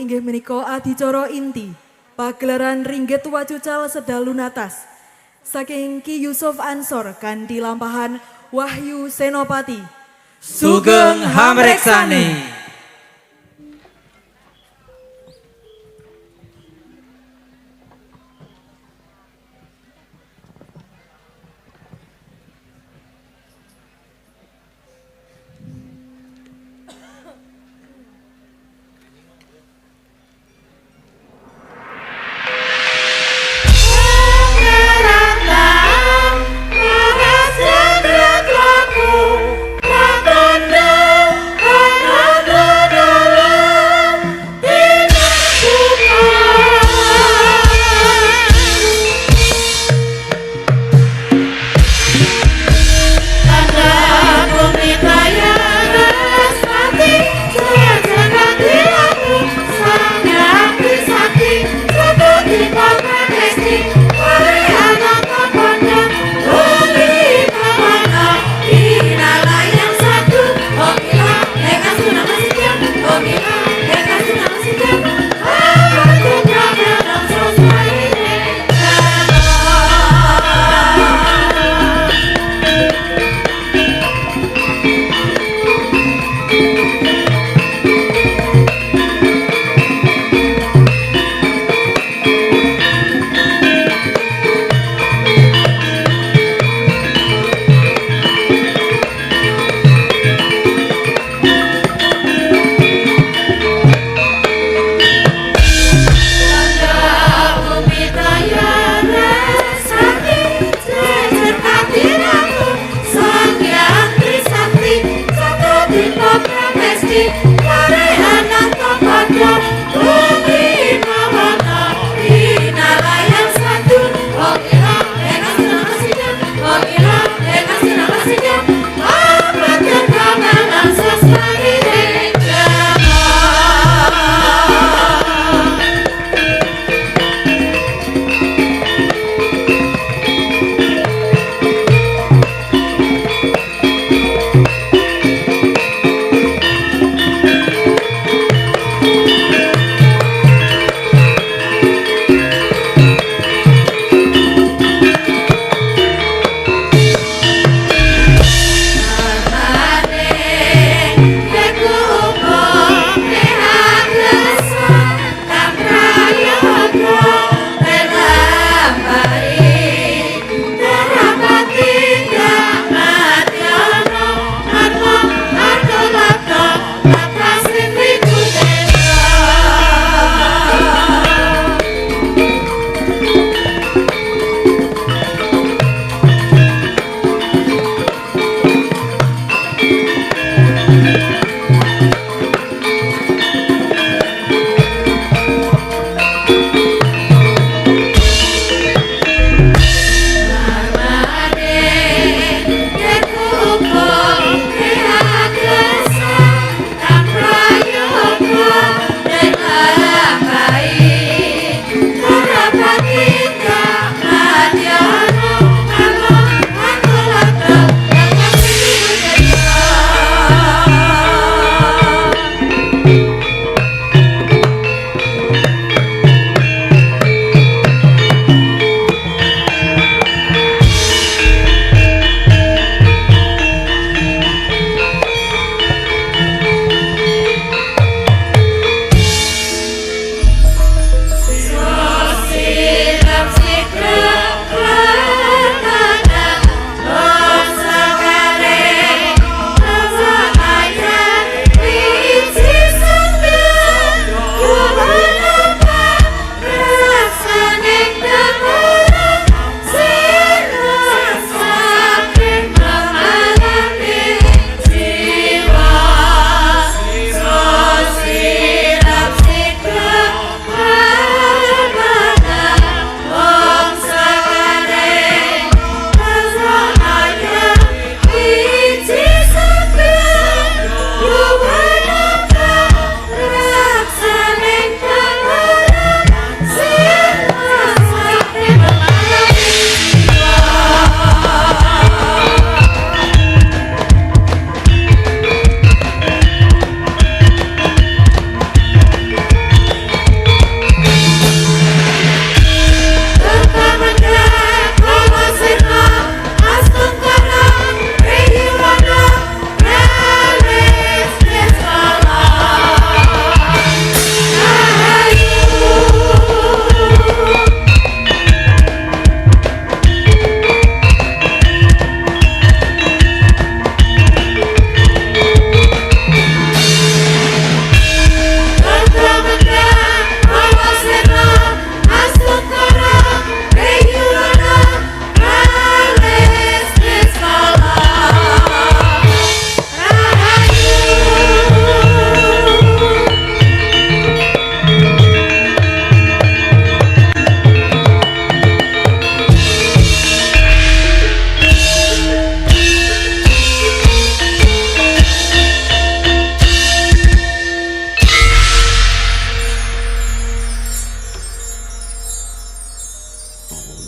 inggih menika adicara inti pagelaran Ringgit Wacucal Sedalu Natas saking Ki Yusuf Ansor kanthi lampahan Wahyu Senopati. Sugeng Hamreksani.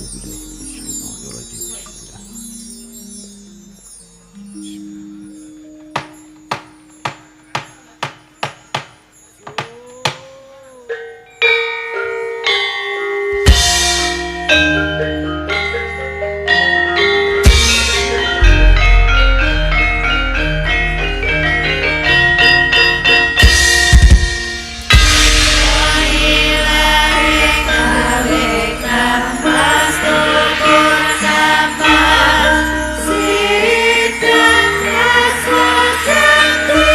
A'udzubillahi minasyaitonirrajim. Bismillah. Sidang rasa jati.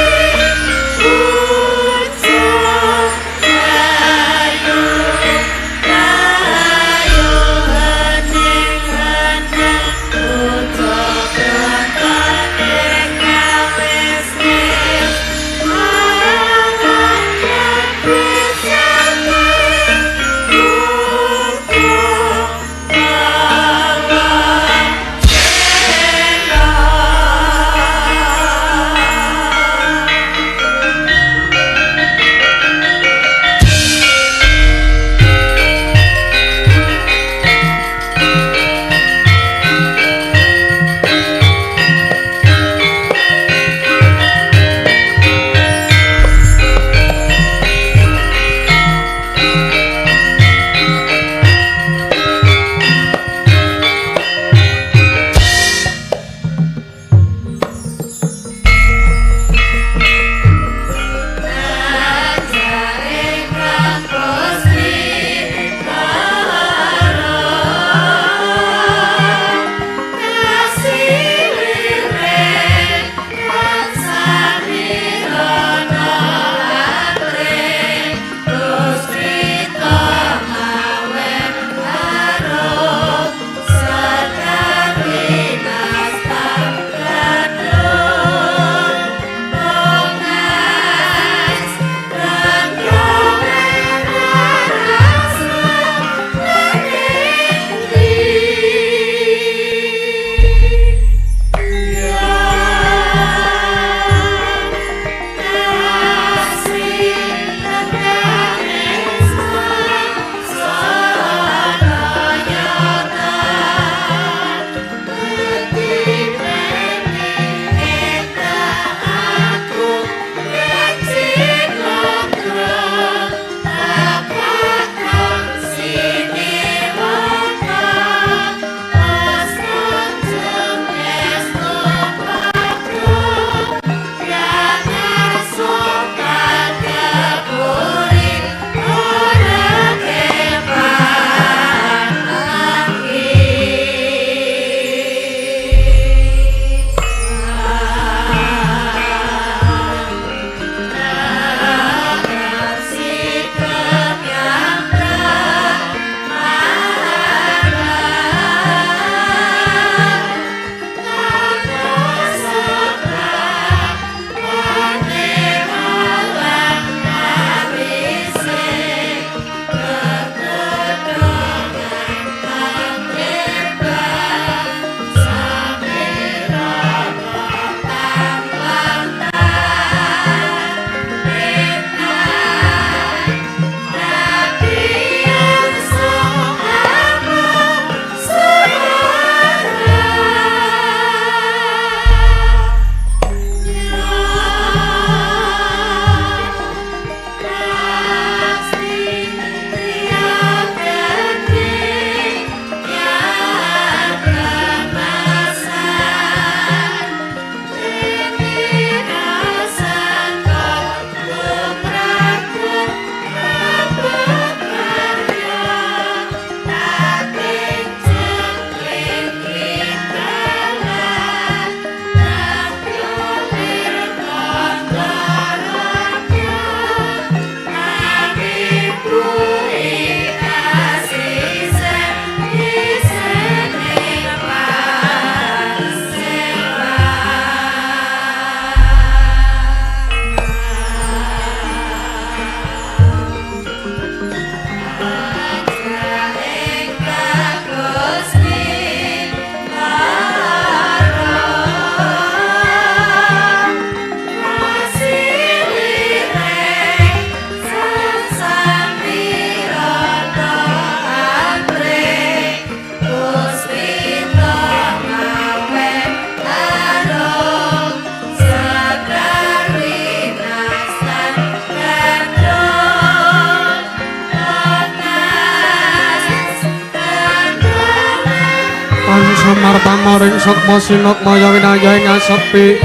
Samar pamaring sukma sinukmaya winaya ing asepi.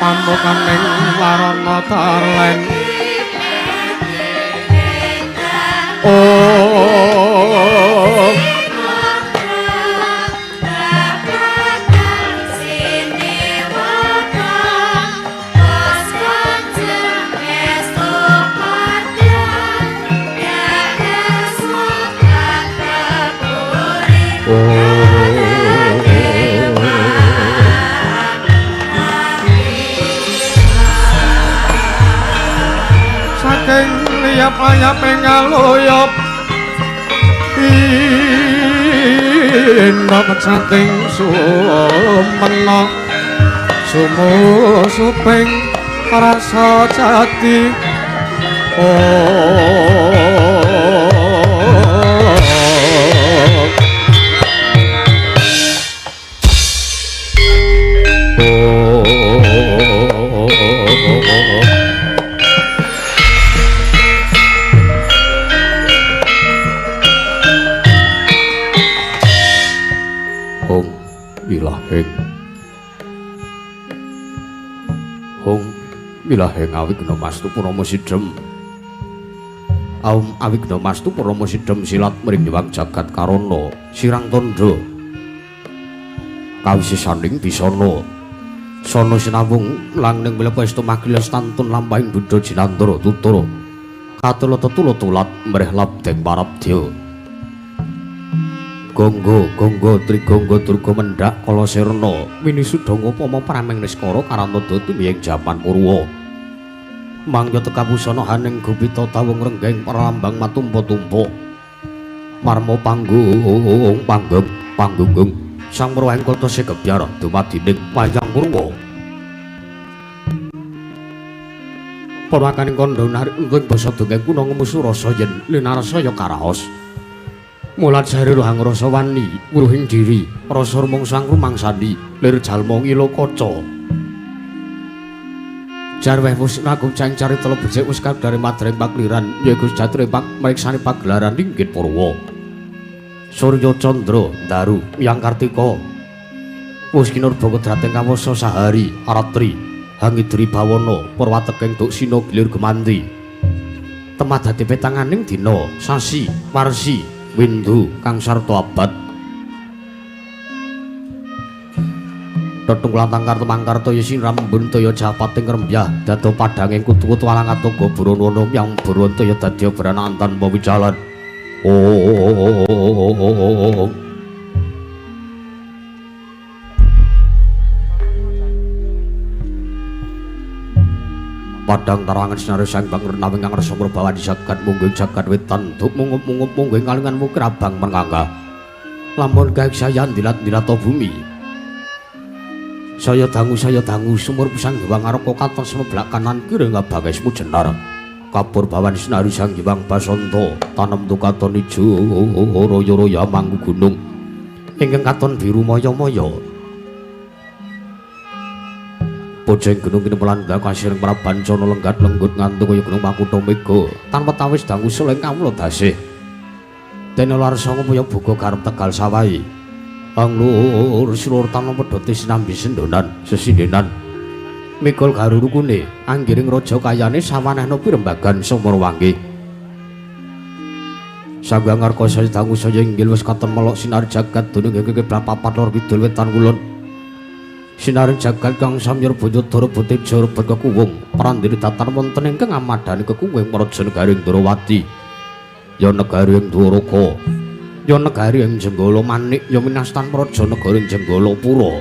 Pamukaning warana tarlen. Saking liyap-layap ing aluyop indah pecating sumena sumusuping rasa jati. Hong wilaheng Hong wilaheng awigna mastu purama sidhem. Aum awigna mastu purama sidhem silat mring nyewang jagat karana sirang tandha kawisisaning bisana sana sinawung langning milepa magilas tantun lampahing buddha jinandara tutara katula tetula tulat mreh labdeng parabdya. Gonggo gonggo trigonggo durga mendhak kala sirna winisudanga upama prameng niskara karantada tumiyeng jaman purwa mangya tekapusana haning gupita tawung renggeng pralambang matumpa-tumpa marma panggung panggung panggunggung sang perwahing kota segebyar dumadining wayang purwa purwakaning kandha narik ing basa dongeng kuna ngemusu rasa yen linarasa ya karaos. Mulat jare rohang rasa wani wuruhing diri rasa rumangsa rumangsani lir jalma ngila kaca jarweh wis nagum cang carita becik wis kadare madreng pakliran yaiku sejatine pak mriksani pagelaran ringgit purwa Surya Candra Daru Yang Kartika wis kinurba kodrating kawasa sahari aratri hangidri bawana purwateking duksina gilir gemanti temadati petanganing dina sasi warsi windu kang sarta abad tetunggal tangkar temangkar toya sinrambun toya japating rembyah dado padhanging kutu-kutu alang atungga burono yang buron toya dadi obranan tanpa wijalan. Oh padang tarangan sinari sang bang renawing kang rasa murbawan jagat mungging jagat wetan duk mungup-mungup mungging kalingan mukir abang mengangga lamun gaeksayan dilat-dilat bumi saya dangu sumur pisang gewang araka katon semeblak kanan kiri ngabangesmu jenar kapur bawan sinari sang gewang basanta tanem tukaton ijo royo-royo mangku gunung ingkang katon biru maya-maya Pojeng gunung kini melanda kasiring prabancana lenggat lenggut ngantuk kaya gunung Makutha Mega tanpa tawis dangu suleng kawula dasih dene larsa ngupaya buka garep Tegal sawahi anglur silur tanpa pedhote sinambi sendonan sesindenan mikul garurukune anggiring raja kayane sawanehna pirembagan Sumurwangi sangga ngarka saya dangu saya inggil wis katon melok sinar jagat dunung kiblat papat lor kidul wetan kulon sinar jagat kang samyur Banyudara Boteja rebet kekuwung prandene datar wonten ingkang amadhani kekuwung praja negari ing Ndrawati ya negari ing Dwaraka ya negari ing Jenggala Manik ya minastan praja negara ing Jenggala Pura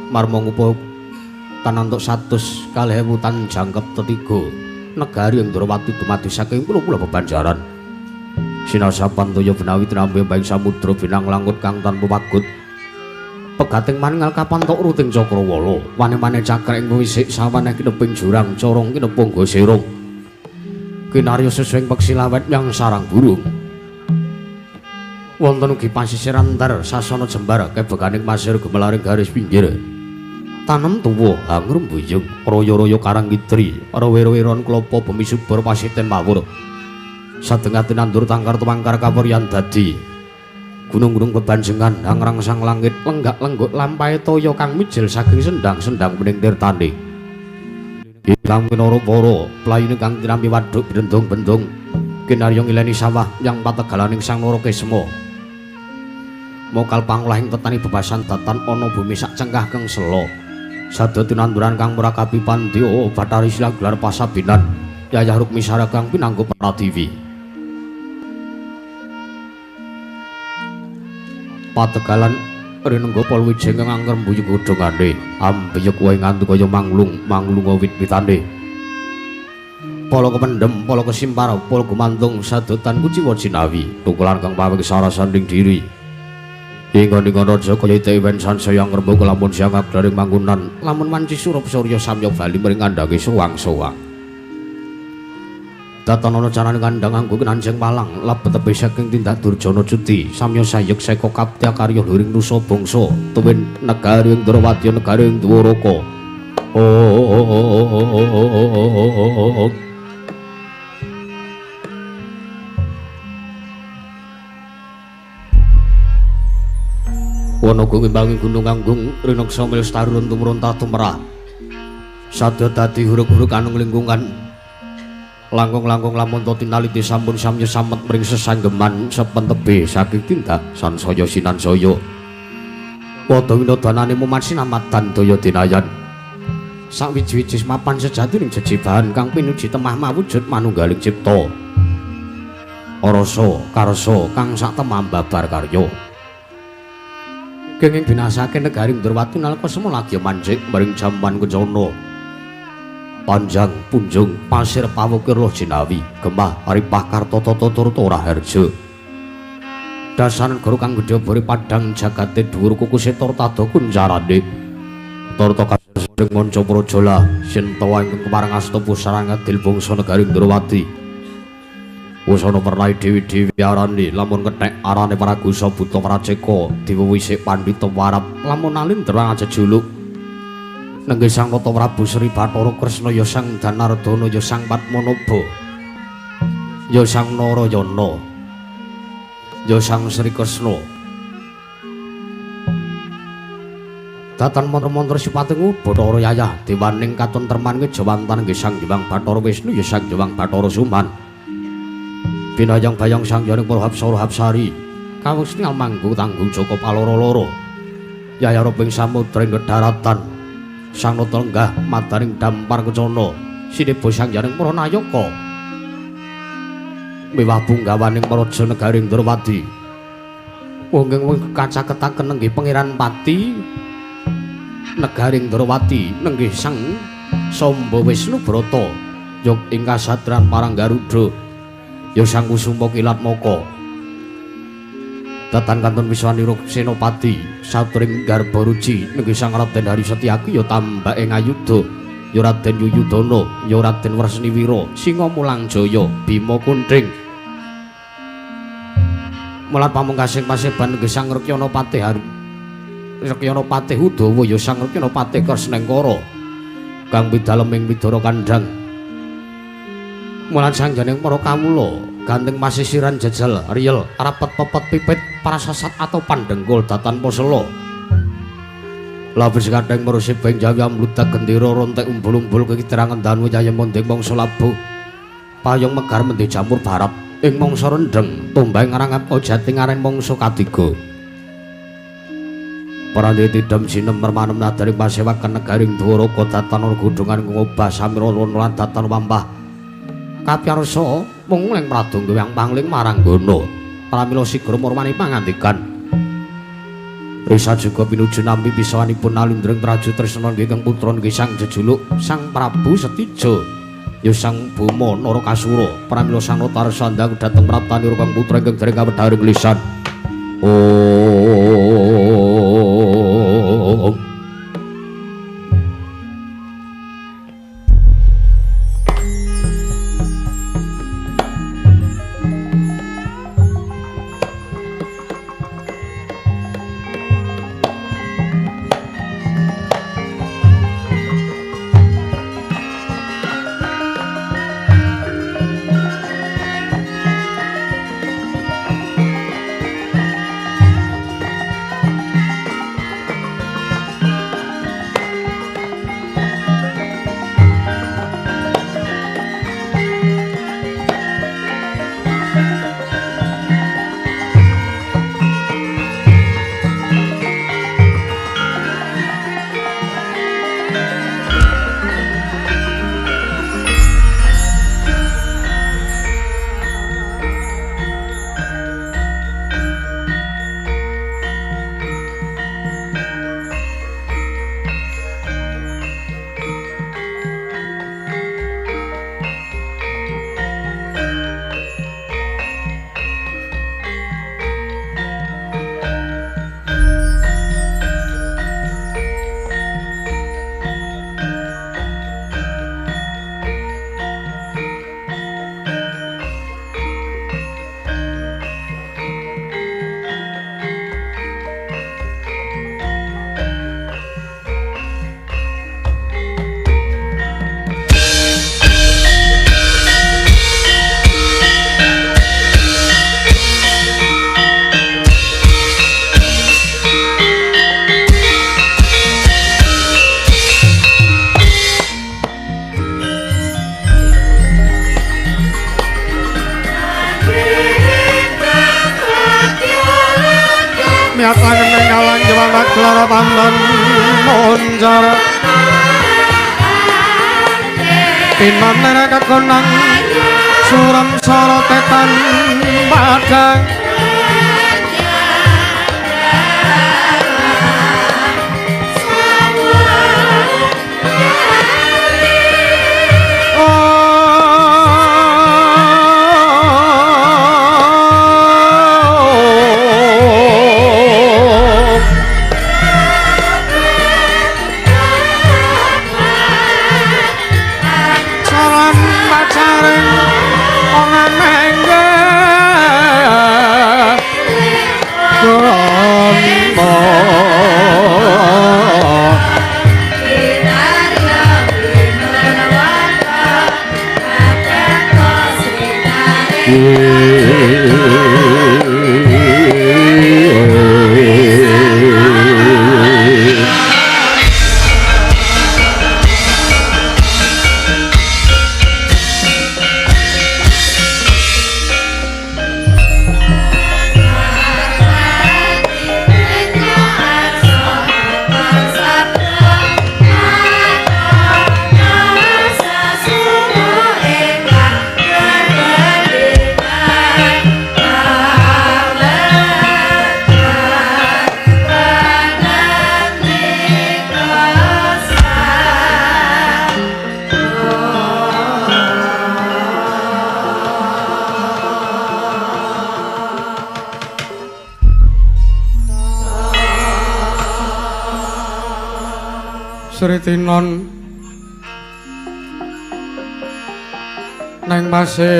marma ngupa tanantuk 102.000 tan jangkep tetiga negari ing Ndrawati dumadi saking pulo-pulo bebanjaran sinasapan toya benawi tinampi baing samudra binang langut kang tanpa pagut pegating maningal kapantok ruting cakrawala wane-wane cakra ing wisik sawaneh kineping jurang corong kinepung gosirung kinarya sesuing peksi lawet yang sarang burung. Wonten ugi pasisiran tar sasana jembar kebekaning pasir gumelaring garis pinggir. Tanem tuwa hangur mbuyung royo-royo karang kitri, rowe-roweron klopo bumi subur pasiten mawur. Sadengate nandur tangkar tumangkar kawuryan dadi. Gunung-gunung bebanjengan hangrangsang langit lenggak-lengguk lampahe toya kang mijil saking sendang-sendang bening tirtane. Ingkang minara para playune kang tinampi waduk bendung-bendung kinarya ngileni sawah yang pategalaning Sang Narakesma. Mokal pangolahing tetani bebasan datan ana bumi sak cengkah keng sela. Sada tinanduran kang murakabi pandya Bathari Silang gelar pasabinan Yayah Rukmisara kang pinanggo pratiwi. Pategalan rinengga palwijeng kang angker mbuyu godhongane ambiyek wae nganti kaya manglung manglunga wit-witane. Pala kependhem, pala kesimpar, pala gumantung sadotan kuciwa jinawi tukulan kang pawing sarasaning diri. Ingon-ingon raja kaya ite wen sansaya ngrembaka lamun siang aglaring manggunan lamun wanci surup surya samya bali mring kandhange sowang-sowang. Datan ana carane kandhang anggo kinanjeng palang lebet tebih saking tindak durjana cuti samya sayek seka kaptya karya luring nusa bangsa tuwin negari ing Ndrawati negari ing Dwaraka. Oh. Wana ngimbangi gunung kanggung rineksa milstari tumurun tumrah. Sadya dadi huruk-huruk anung lingkungan. Langkung-langkung lamun to tinaliti sampun samya samet mring sesanggeman sepentebe saking tindak sansaya sinansaya. Padha winodanane mumat sinamadan daya dinayan. Sawiji-wiji mapan sejati ning jejibahan kang pinuji temah mawujud manunggaling cipta. Rasa karsa kang sak temah babar karya. Kenging binasake negari Ndrawati nalika semana lagi manjik maring jaman kencana. Panjang punjung pasir pawukir loh jinawi gemah ripah kartata turta raharja. Dasar negara kang gedhe bori padhang jagate dhuwur kukuse turta kuncarane. Turta kasring manca praja sintawa ingkang kepareng asta pusaran ngadil bangsa negari Ndrawati. Wusana pernahe dewi-dewi arane lamun kethek arane Pragusa Buta Praceka diwewisik pandhita warap lamun alindra jejuluk nenggih Sang Nata Prabu Sri Bathara Kresna ya Sang Danardana ya Sang Padmanaba ya Sang Narayana ya Sang Sri Kresna. Datan mantra-mantra sipating Bathara Yayah dewaning katentreman kejawantan nggih Sang Hyang Bathara Wisnu ya Sang Hyang Bathara Suman. Binayang bayang sang yaning para hapsara hapsari kawustingal manggung tanggung joko paloro-loro yayah roping samudra ing daratan sang nata lenggah madaning dampar kencana sineba sang yaning para nayaka miwah punggawaning praja negari Ndrawati wonggeng wong kacaketaken nenggih Pangeran Pati negari Ndrawati nenggih Sang Samba Wisnu Brata yog ing kasatran parang Garuda ya Sang Kusuma Kilatmaka. Datan kantun Wiswanira Senopati satring garba ruci nenggih Sang Raden Hari Setyaki ya tambake ngayuda ya Raden Yuyudana ya Raden Wresniwira Singa Mulang Jaya Bima Kunthing. Mulat pamungkasing paseban nenggih Sang Rekyana Patih Hari Rekyana Patih Udawa ya Sang Rekyana Patih Kresnengkara kang pidalem ing Widara Kandhang. Mulan sang janing para kawula ganteng pasisiran jejel riyel rapet pepet pipit prasasat atau pandengkul datan posela lapis kadang merusip ing jawi amludak gendera rontek umbul-umbul kekiterangan danu yayem mondeng mangsa labuh payung megar mendhe jamur barat ing mangsa rendheng tumbang ngarangap jati ngaren mangsa katiga. Parandhe tidem sinem mermanem nadaring pasewakan negaring Dwaraka datan godhongan ngobah samira lan datan wampah kapyarsa mung ing pradonga yang pangling maranggana pramila sigra murmani pangandikan. Risa juga pinuju nampi pisawanipun alindring Traju Tresna nggih kang putra nggih Sang jejuluk Sang Prabu Setija ya Sang Boma Narakasura pramila Sang Nata sandang dhateng praptanira kang putra ingkang dereng kawedharing lisan. Oh. Niat langen kalang jawa klara pandan moncar Pinanera kakonang suram sorotetan padang Sritinon neng pasewakan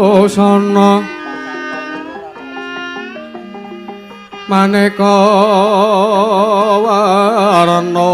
busana maneka warna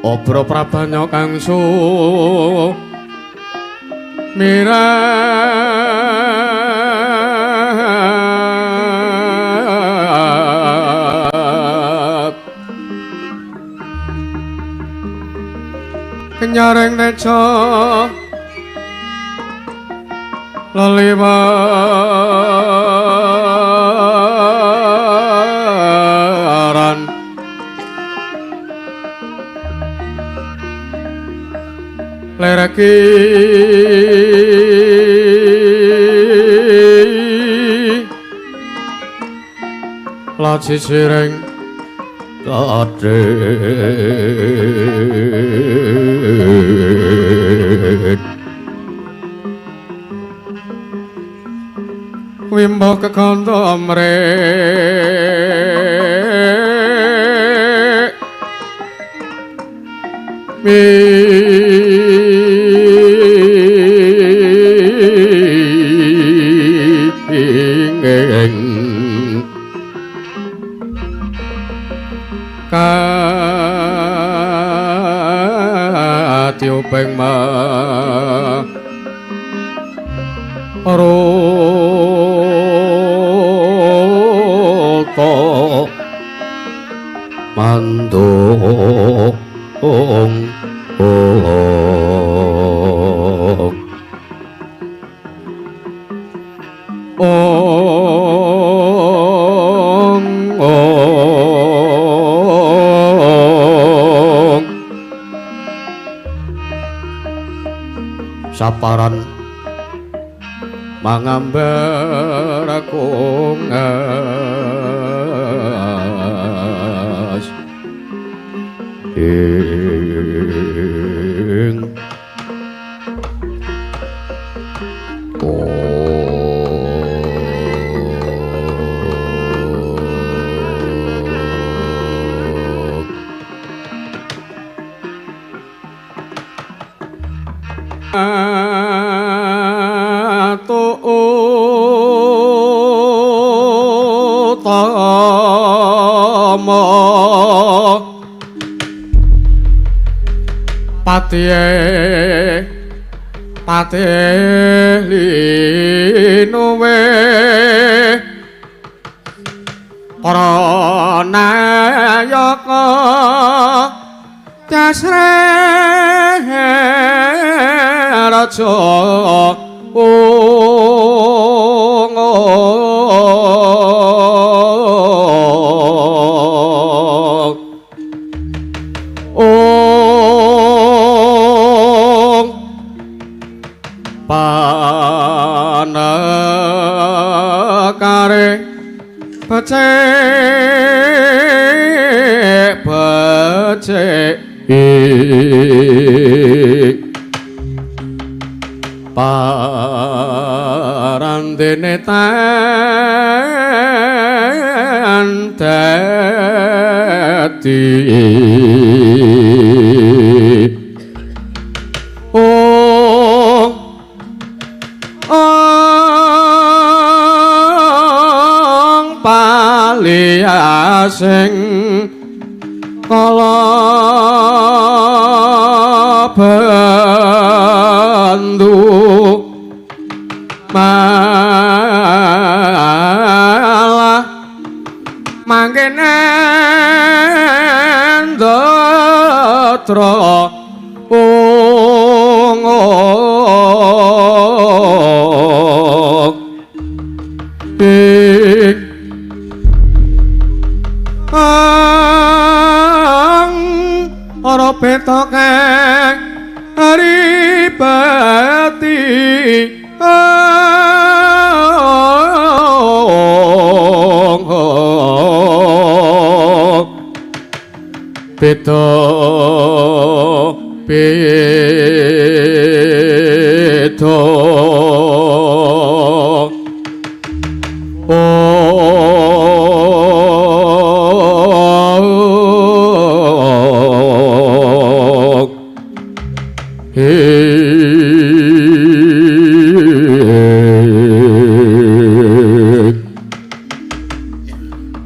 Obro prabanya kang su mirat kenyaring neca leliwaran lereki laci sireng kadit wimbo kekondo mrek ming katiuping maruta mandung ong. Saparan mangambar kungas ing Patihe patih linuwe para nayaka jasre raja panekare becik becik parandene tan dadi sing kala bendu malah mangkene ndatra ing beta kang aripati beta beta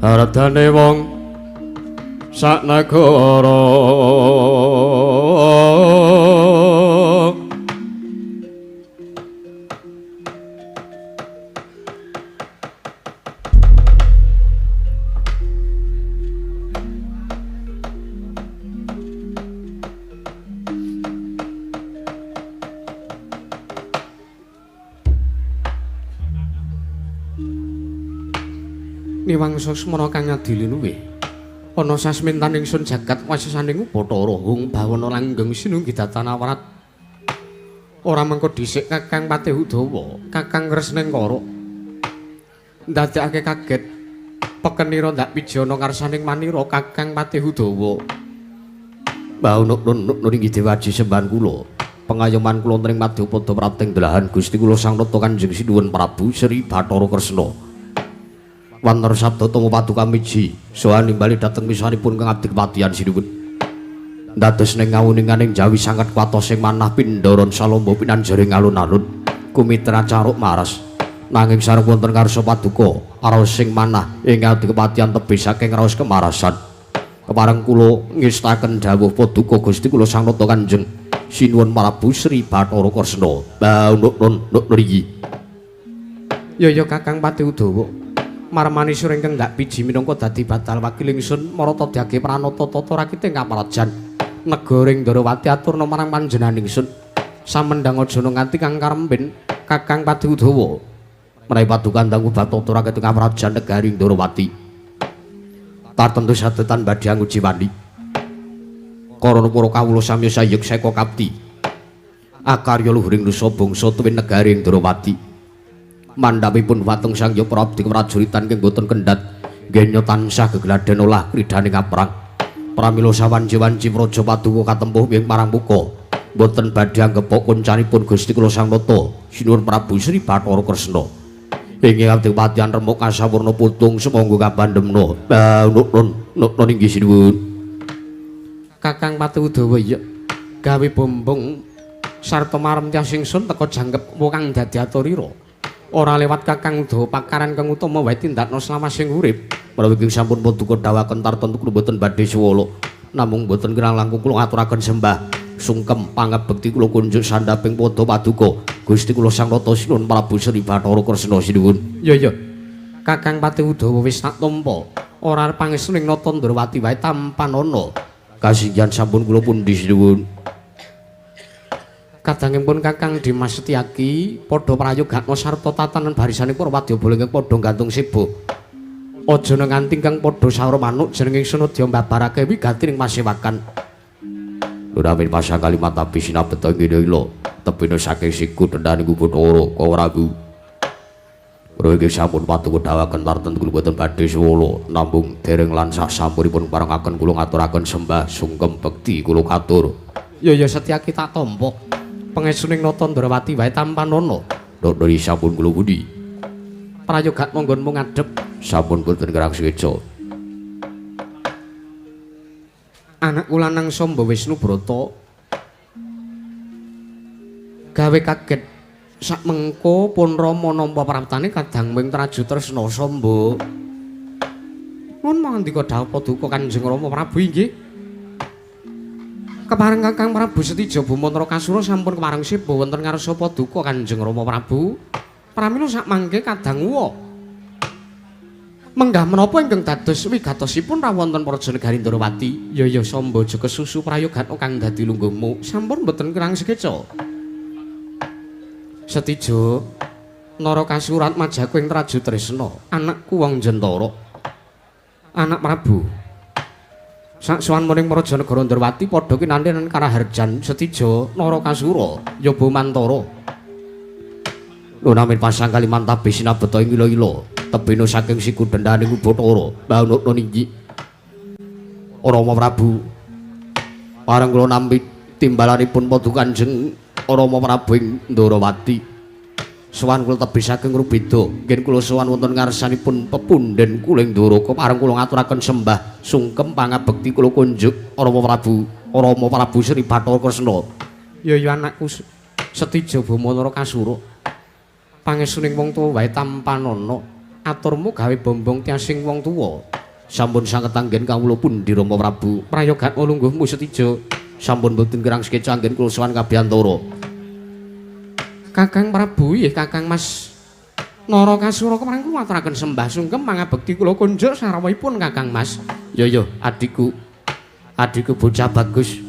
Aradane wong sak nagara Niwangsa semana kang ngadili luwih ana sasmintan ingsun jagat wasesaning Bathara Hung bawana langgeng sinunggi datan awrat ora mengko dhisik Kakang Patih Udawa Kakang Kresnengkara ndadekake kaget pekenira ndak pijana ngarsaning manira Kakang Patih Udawa. Mbah nuk niki dewaji sembahan kula pengayoman kula wonten ing madyapada prapting delahan Gusti kula Sang Nata Kanjeng Sinuwun Prabu Sri Bathara Kresna. Wantar sabda tama paduka miji soha nimbali dhateng misanipun kang abdi kepatihan sinuwun. Dados ning ngawuninganing Jawi sanget kuwatos ing manah pindharan salomba pinanjaring alun-alun kumitra caruk maras. Nanging sareng wonten ngarsa paduka raos sing manah ing abdi kepatihan tebih saking raos kemarasan. Kepareng kula ngestaken dawuh paduka Gusti kula Sang Nata Kanjeng Sinuwun Prabu Sri Bathara Kresna. Mbah nuk nriki. Ya ya Kakang Patih Udawa. Marmani sura ingkang ndak biji minangka dadi batal wakil ingsun marata dage pranata tata rakite kaprajan negara ing Ndarawati aturna marang panjenengan ingsun samendhang aja nganti kang karembin Kakang Patih Udawa menawi paduka ndang batata rakite kaprajan negari Ndarawati tartemtu sadetan badhe anguji wani karana para kawula samya sayek seka kapti Akarya luhuring nusa bangsa tuwin negari ing Ndrawati. Mandhapipun watung Sang Hyang Prabdi prajuritan ingkang boten kendhat genya tansah gegladen olah kridhaning aprang. Pramila sawanci-wanci praja paduka katempuh ing marang muka. Boten badhe anggepok koncanipun Gusti kula Sang Nata Sinuwun Prabu Sri Bathara Kresna. Ing adipatian remuk kasawurna putung sumangga kabandemna. Nun nun inggih sinuwun. Kakang Pati Udawa iya gawe bombong sarta marem tiyas ingsun teka jangkep kang dadi aturira. Ora lewat Kakang Udawa pakaran kang utama wae tindakna slamasing urip. Menawi ing sampun paduka dawaken tartentu kula boten badhe suwala. Namung boten kirang langkung kula ngaturaken sembah sungkem pangabekti kula kunjuk sandhaping padha paduka Gusti kula Sang Nata Sinuwun Prabu Sri Bathara Kresna sinuwun. Iya iya. Kakang Pati Udawa wis tak tampa. Ora arep pangestu ning Nata Ndrawati wae tampanana. Kasinggihan sampun kula pundi sinuwun. Kadangipun Kakang Dimas Setyaki padha prayogakna sarta tatanan barisane para wadyabala ingkang padha gantung seba. Aja nganti kang padha saura manuk jeneng ingsun adya mbabarake wigati ning pasewakan. Luramin pasang kalimat tapi sinabeta ing ila tebene saking siku dendane Bathara Prabu. Kula iki sampun paduka dawaken tartentu kula boten badhe suwala namung dereng lan sak sampunipun parengaken kula ngaturaken sembah sungkem bekti kula katur. Ya ya Setyaki tak tampa. Pangestuning Nata Ndrawati wae tampanana. Nata sampun kula pundi. Prayoga monggonmu ngadhep sampun boten kerang sekeca. Anakku lanang Samba Wisnu Brata gawe kaget sak mengko pun Rama nampa praptane kadang wing Traju Tresna Samba. Nuwun mangandika dawuh paduka Kanjeng Rama Prabu inggih. Kepareng Kakang Prabu Setija Boma Narakasura sampun kepareng seba wonten ngarsa paduka Kanjeng Rama Prabu. Pramila sak mangke kadang uwa. Menggah menapa ingkang dados wigatosipun rawonten praja negari Ndrawati? Ya ya Samba aja kesusu prayogatna kang dadi lungguhmu. Sampun mboten kirang sekeca. Setija Narakasura majaku ing Traju Tresna, anakku wong Jentara. Anak Prabu. Saksuwan muning praja negara Ndrawati padha kinanten karaharjan Setija Narakasura yaba mantara. Lunamin pasang kalimantabe sinabeta ing ila-ila tebena saking siku dendane Bathara Baunukna ninggi. Rama Prabu pareng kula nampi timbalanipun paduka Kanjeng Rama Prabu ing Ndrawati. Sowan kula tebih saking Rubeda, nggih kula sowan wonten ngarsanipun pepunden kula ing Ndoraka pareng kula ngaturaken sembah sungkem pangabekti kula kunjuk Rama Prabu, Rama Prabu Sri Bathara Kresna. Ya ya anakku Setija Boma Narakasura. Pangestuning wong tuwa wae tampanana, aturmu gawe bombong tiasing wong tuwa. Sampun sanget anggen kawula pundi Rama Prabu, prayogatma lungguhmu Setija. Sampun boten kirang sekeca anggen kula sowan kabiyantara. Kakang Prabu inggih Kakang Mas Narakasura kepareng kula aturaken sembah sungkem pangabekti kula kunjuk sarawuhipun Kakang Mas. Ya ya adikku. Adikku bocah bagus.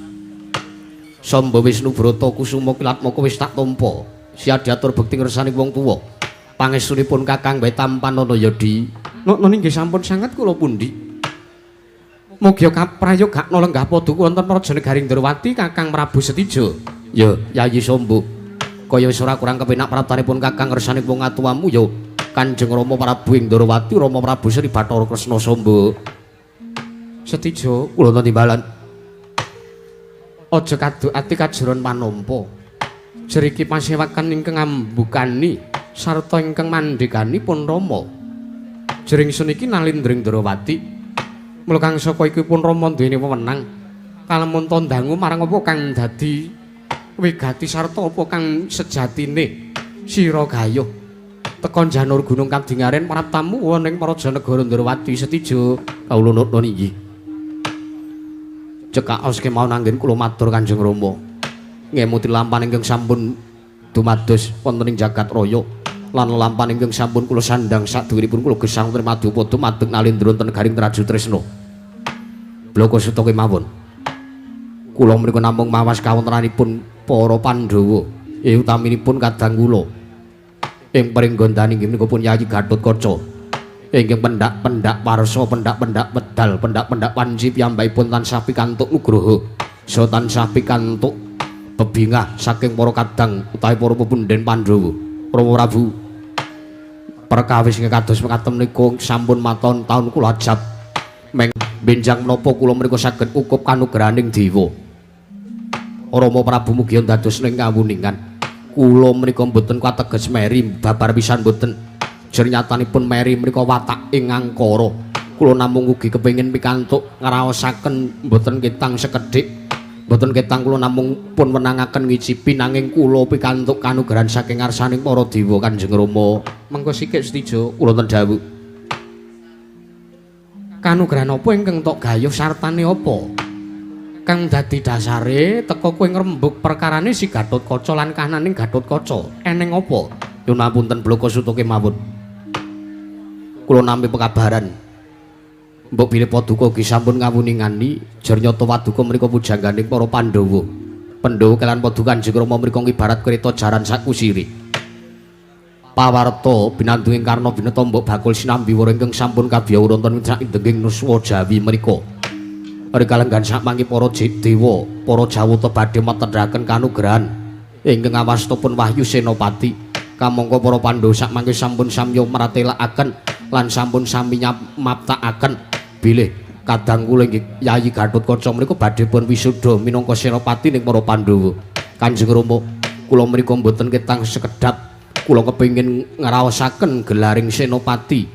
Samba Wisnu Brata Kusuma Kilatmaka wis tak tampa. Siap diatur bekti ngersani wong tuwa. Pangestunipun Kakang wae tampanana ya Di. Nokno inggih sampun sanget kula pundi. Mugi kaprayogakna lenggah paduka wonten praja negari Ndrawati Kakang Prabu Setija. Ya Yayi Samba. Kaya wis ora kurang kepenak praptanipun Kakang ngersani wong atuwamu ya Kanjeng Rama Prabu ing Ndrawati Rama Prabu Sri Bathara Kresna Samba. Setija kula timbalan. Aja kaduk ati kajuron panampa. Jeriki pasewakan ingkang ngambukani sarta ingkang mandhegani pun Rama. Jering sun iki nalindring Ndrawati. Mula kang saka iki pun Rama duweni wewenang kalamun dangu marang apa kang dadi wigati sarta apa kang sejatine sira gayuh. Teka janur gunung kadingaren praptamu wonten ing praja negara Ndrawati Setija. Kawula nutun inggih. Cekaos kemawon anggen kula matur Kanjeng Rama. Ngemuti lampan ingkang sampun dumados wonten ing jagat raya lan lampan ingkang sampun kula sandhang sadhuwuripun kula gesang wonten madyapada madeg nalindra wonten garing Traju Tresna. Bloko suta kemawon. Kula menika namung mawas kawontenanipun para Pandhawa, utaminipun kadang kula. Ing pringgondani inggih menika pun Yayi Gathotkaca. Ingkang pendak-pendak warsa, pendak-pendak medal, pendak-pendak wanci piyambakipun tansah pikantuk nugraha, saha tansah pikantuk Bebingah saking para kadang utawi para pepunden Pandhawa. Rama Prabu, perkawis kados mekaten menika sampun maton taun kula ajab. Meng benjang menapa kula menika saged ukup kanugrahaning dewa. Rama Prabu mugi dados ning kawuningan. Kula menika mboten kateges meri babar pisan mboten. Jernyatanipun meri menika watak ing angkara. Kula namung ugi kepengin pikantuk ngraosaken mboten ketang sekedhik. Mboten ketang kula namung pun wenangaken ngicipi nanging kula pikantuk kanugrahan saking ngarsaning para dewa Kanjeng Rama. Mengko sikik Setijo kula ten dawuh. Kanugrahan apa ingkang tok gayuh sartane apa? Kang dadi dasare teka kowe ngrembug perkarane si Gatotkaca lan kahananing Gatotkaca. Eneng apa? Nyuwun ngapunten bloko suta kemawon. Kula nampi pekabaran. Mbok bilih paduka ugi sampun ngawuningani jernyata paduka mriku pujangganing para Pandhawa. Pandhawa kelan paduka Kanjeng Rama mriku ngibarat kereta jaran sakusiri. Pawarta binandunging Karna binata mbok bakul sinambi wara ingkang sampun kabiyawur wonten ing indenging nuswa Jawi mriku. Rika lenggan sakmangke para dewa, para jawata badhe metendhaken kanugrahan ingkang awastapun Wahyu Senopati. Kamangka para Pandhawa sakmangke sampun samya mratelakaken lan sampun sami nyamaptakaken bilih kadang kula inggih Yayi Gatotkaca mriku badhe pun wisuda minangka senopati ning para Pandhawa. Kanjeng Rama, kula mriku mboten ketang sekedhap, kula kepengin ngraosaken gelaring senopati.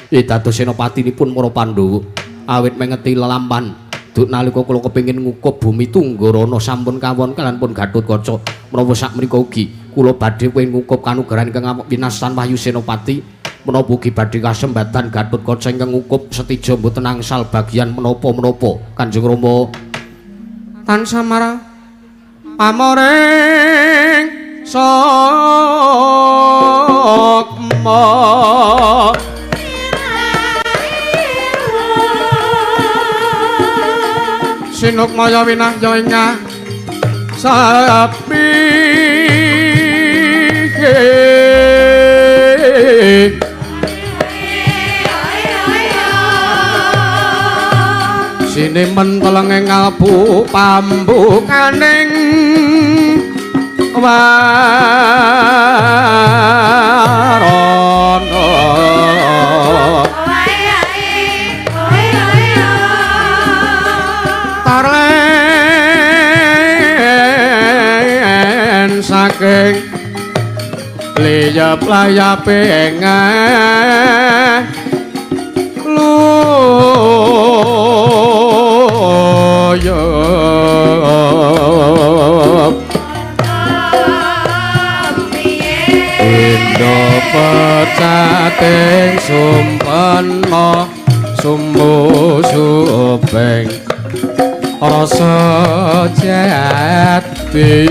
Dados senopatinipun para Pandhawa. Awit mengeti lelampan duk nalika kula kepengin ngukup bumi Tunggarana sampun kawon kalan pun Gatotkaca. Menawa sakmenika ugi kula badhe pengin ngukup kanugrahan ingkang winastan Wahyu Senopati. Menapa ugi badhe kasembatan Gatotkaca ingkang ngukup Setija mboten angsal bagian menapa-menapa. Kanjeng Rama tansah marang pamoring sokma sinukmaya winahya ing sapi sinemen telenge ngalbu pambukaning warana tarlen saking liyap layape luyup Indo pecating sumpena sumbu supeng rasa jati.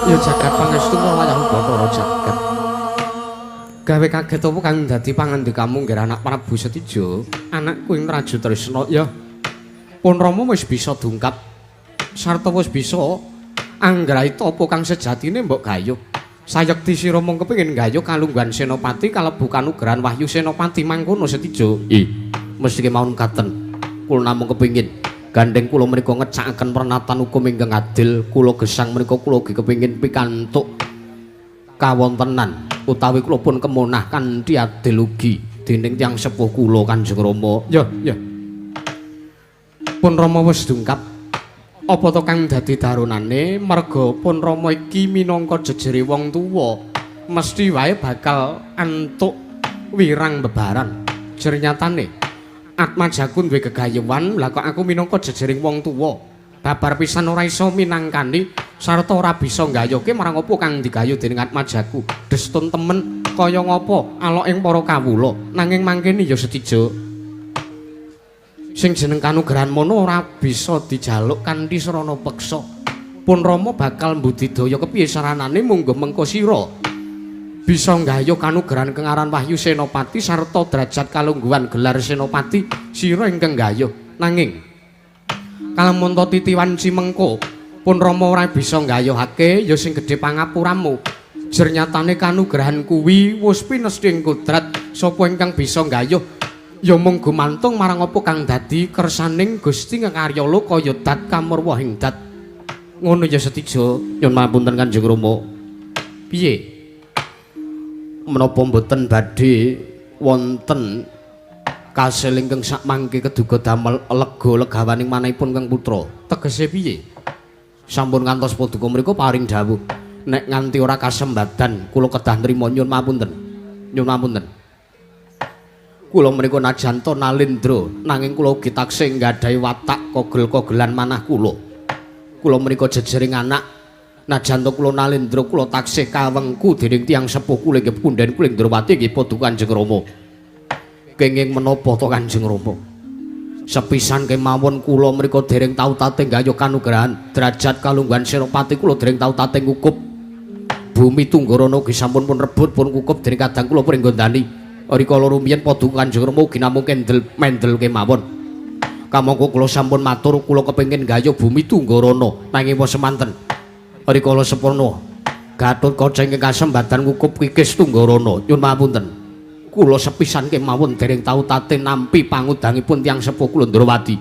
Ya jagat pangestu wayah Bathara jagat. Gawe kaget apa kang dadi pangandikamu nggih anak Prabu Setija, anakku ing Raja Tresna ya. Pun Rama wis bisa dungkap sarta wis bisa anggraita apa kang sejatine mbok gayuh. Sayekti sira mung kepengin gayuh kalungguhan Senopati kalebu kanugrahan Wahyu Senopati mangkono Setija. Ih, mesti kemawon katen. Kula namung kepengin gandeng kula menika ngecakaken pernatan hukum ingkang adil, kula gesang menika kula ugi kepengin pikantuk kawontenan utawi kula pun kemonah kanthi adil ugi dening tiyang sepuh kula Kanjeng Rama. Ya, ya. Pun Rama wis dungkap. Apa to kang dadi daronane merga pun Rama iki minangka jejere wong tuwa mesti wae bakal antuk wirang bebaran. Jernyatane Atmajaku duwe gegayuhan, lah kok aku minangka jejering wong tuwa babar pisan ora iso minangkani sarta ora bisa nggayuhke marang apa kang digayuh dening Atmajaku. Destun temen kaya ngapa alok ing para kawula, nanging mangkene ya Setija sing jeneng kanugrahan mono ora bisa dijaluk kanthi srana peksa. Pun Rama bakal mbudidaya kepiye saranane munggo mengko sira bisa nggayuh kanugrahan kang aran Wahyu Senopati sarta derajat kalungguhan gelar Senopati sira ingkang nggayuh. Nanging kalamun ta titiwan cimengko pun Rama ora bisa nggayuhake ya sing gedhe pangapuramu. Jernyatane kanugrahan kuwi wis pinesthi ing kodrat, sapa ingkang bisa nggayuh ya mung gumantung marang apa kang dadi kersaning Gusti Ngarya Loka ya dat kamurwa ing dat. Ngono ya Setija, nyuwun pangapunten Kanjeng Rama. Piye? Menapa mboten badhe wonten kasil ingkang sakmangke keduga damel lega legawaning manahipun Kang Putra? Tegese piye? Sampun ngantos paduka mriku paring dawuh, nek nganti ora kasembadan kula kedah nrima nyuwun pamunten. Nyuwun pamunten. Kula mriku najan to nalindra nanging kula ugi taksih nggadahi watak kogel-kogelan manah kula. Kula mriku jejering anak najan to kula nalindra kula taksih kawengku dening tiyang sepuh kula inggih punden kula Indrawati inggih paduka Kanjeng Rama. Kenging menapa to Kanjeng Rama? Sepisan kemawon kula mriku dereng tau tate nggayuh kanugrahan derajat kalungguhan Senopati kula dereng tau tate ngukup bumi Tunggarana ugi sampun pun rebut pun kukup dening kadang kula pringgondani. Rikala rumiyin paduka Kanjeng Rama ugi namung kendel mendel kemawon. Kamangka kula sampun matur kula kepengin nggayuh bumi Tunggarana nanging wis semanten. Rikala sepurna Gatotkaca ingkang kasembadan ngukup kikis Tunggarana nyuwun pamunten. Kula sepisan kemawon dereng tau tate nampi pangudangipun tiyang sepuh kula Ndrawati.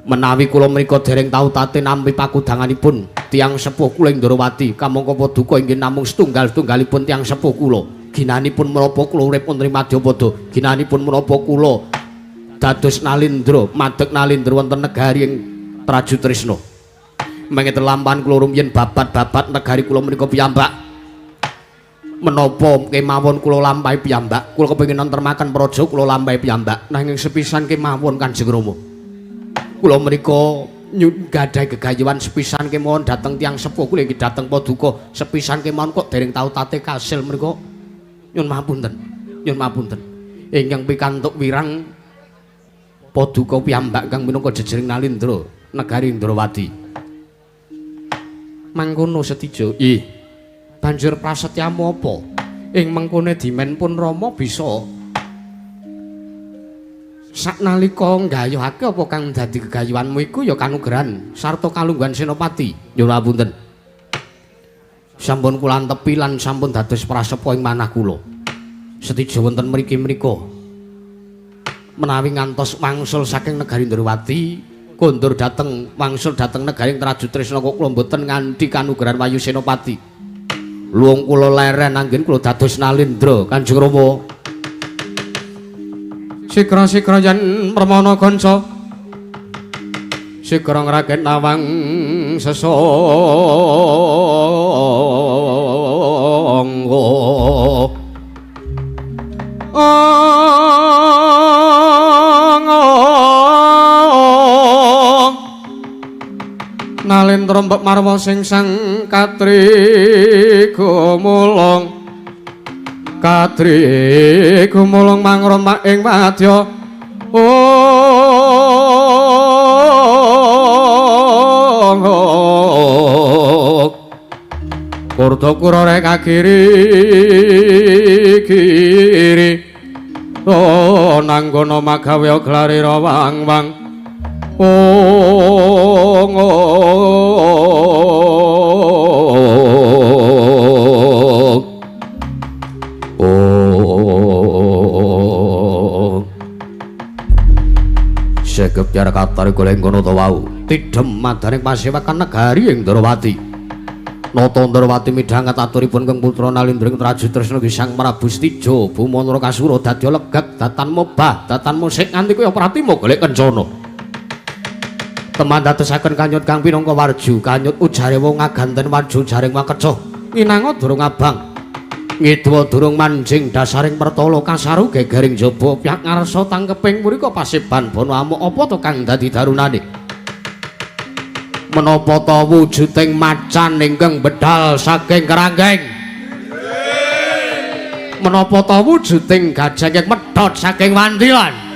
Menawi kula mriku dereng tau tate nampi pakudanganipun tiyang sepuh kula Ndrawati, kamangka paduka inggih namung setunggal-setunggalipun tiyang sepuh kula. Ginanipun menapa kula urip wonten ing madyapada, ginanipun menapa kula dados nalindra, madeg nalindra wonten negari ing Trajutrisna. Mengeten lampahan kula rumiyin babat-babat negari kula menika piyambak. Menapa kemawon kula lampahi piyambak, kula kepengin nentremaken praja kula lampahi piyambak, nanging sepisan kemawon Kanjeng Rama. Kula mriku nggadahi gegayuhan sepisan kemawon dhateng tiyang sepuh kula inggih dhateng paduka, sepisan kemawon kok dereng tau tate kasil mriku. Nyuwun pamunten, nyuwun pamunten. Ingkang pikantuk wirang paduka piyambak kang minangka jejering nalindra negari Indrawati. Mangkono Setija, ih. Banjur prasetyamu apa? Ing mengkone dimen pun Rama bisa saknalika nggayuhake apa kang dadi gegayuhanmu iku ya kanugrahan sarta kalungguhan Senopati. Nyuwun pamunten. Sampun kula antepi lan sampun dados prasepa ing manah kula. Setija wonten mriki mriku. Menawi ngantos wangsul saking negari Ndrawati, kondur dhateng wangsul dhateng negari Trajutrisna kok kula mboten nganti kanugrahan Wayu Senopati. Luwung kula leren anggen kula dados nalindra Kanjeng Rama. Sikra-sikra yen permana kanca sikra ngraket nawang sesangga. Nalendra mbek marwa sing sang katri gumulung, katri gumulung mangromak ing wadya. Kurta kura rek kiri kiri nanggono magawe glari wang-wang. Ong ong Segep jarak katar goleng kono to wau tidhem madaning pasewakan negari ing Ndrawati. Nata Ndrawati midhanget aturipun Kang Putra Nalindra ing Trajutrisna Sang Prabu Setija Buma Narakasura dadi legak datan mobah datan musik nganti kaya pratima golek kencana. Teman dadosaken kanyut kang pinangka warju kanyut ujare wong ngaganten warju jaring wakecoh nginanga durung abang ngidwa durung manjing dasaring pertala kasaru gegering jaba pihak ngarsa tangkeping mrika paseban bono amuk apa to kang dadi darunane menapa ta wujuding macan ingkang bedal saking keranggeng menapa ta wujuding gajah ingkang medhot saking wantilan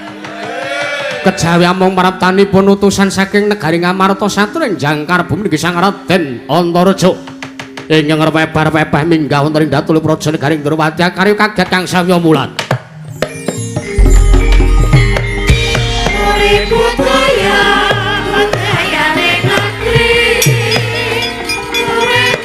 kejawi amung maraptanipun utusan saking negari Ngamarta satring jangkar bumi nggih Sang Raden Antareja ingkang repebar-pepeh minggah wonten ing datul praja negari Ndrawati karya kaget kang samya mulat. Urip budaya budayane negeri urip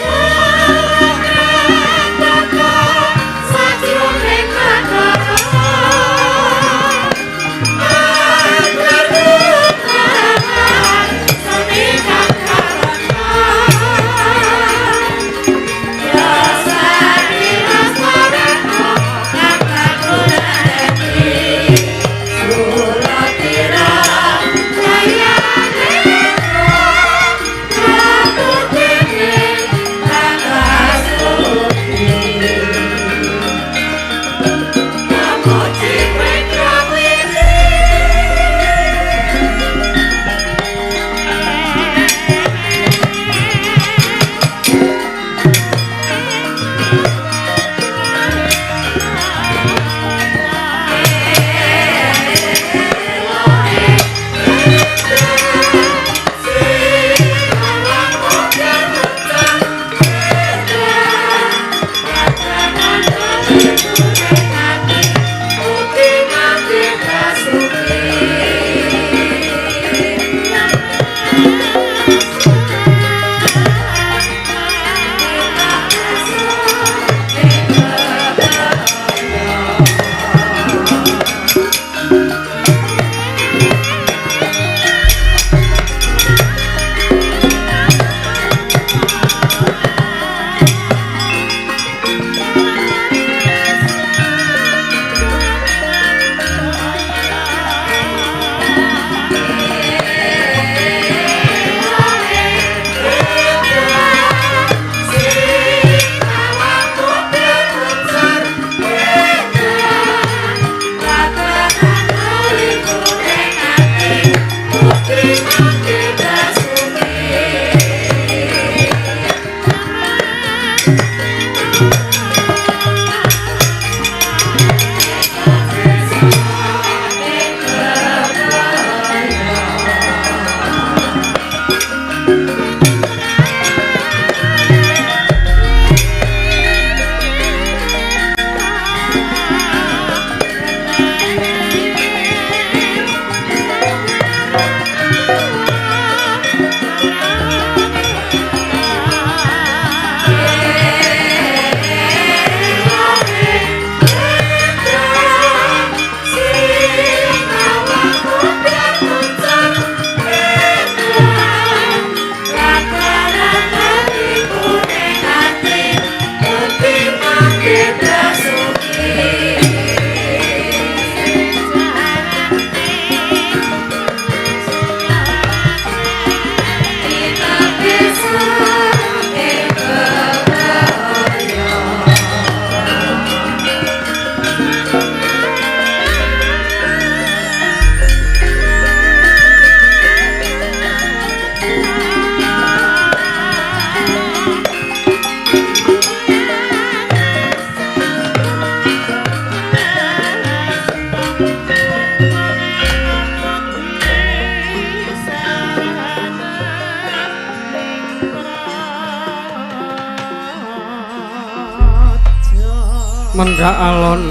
Mendhak alon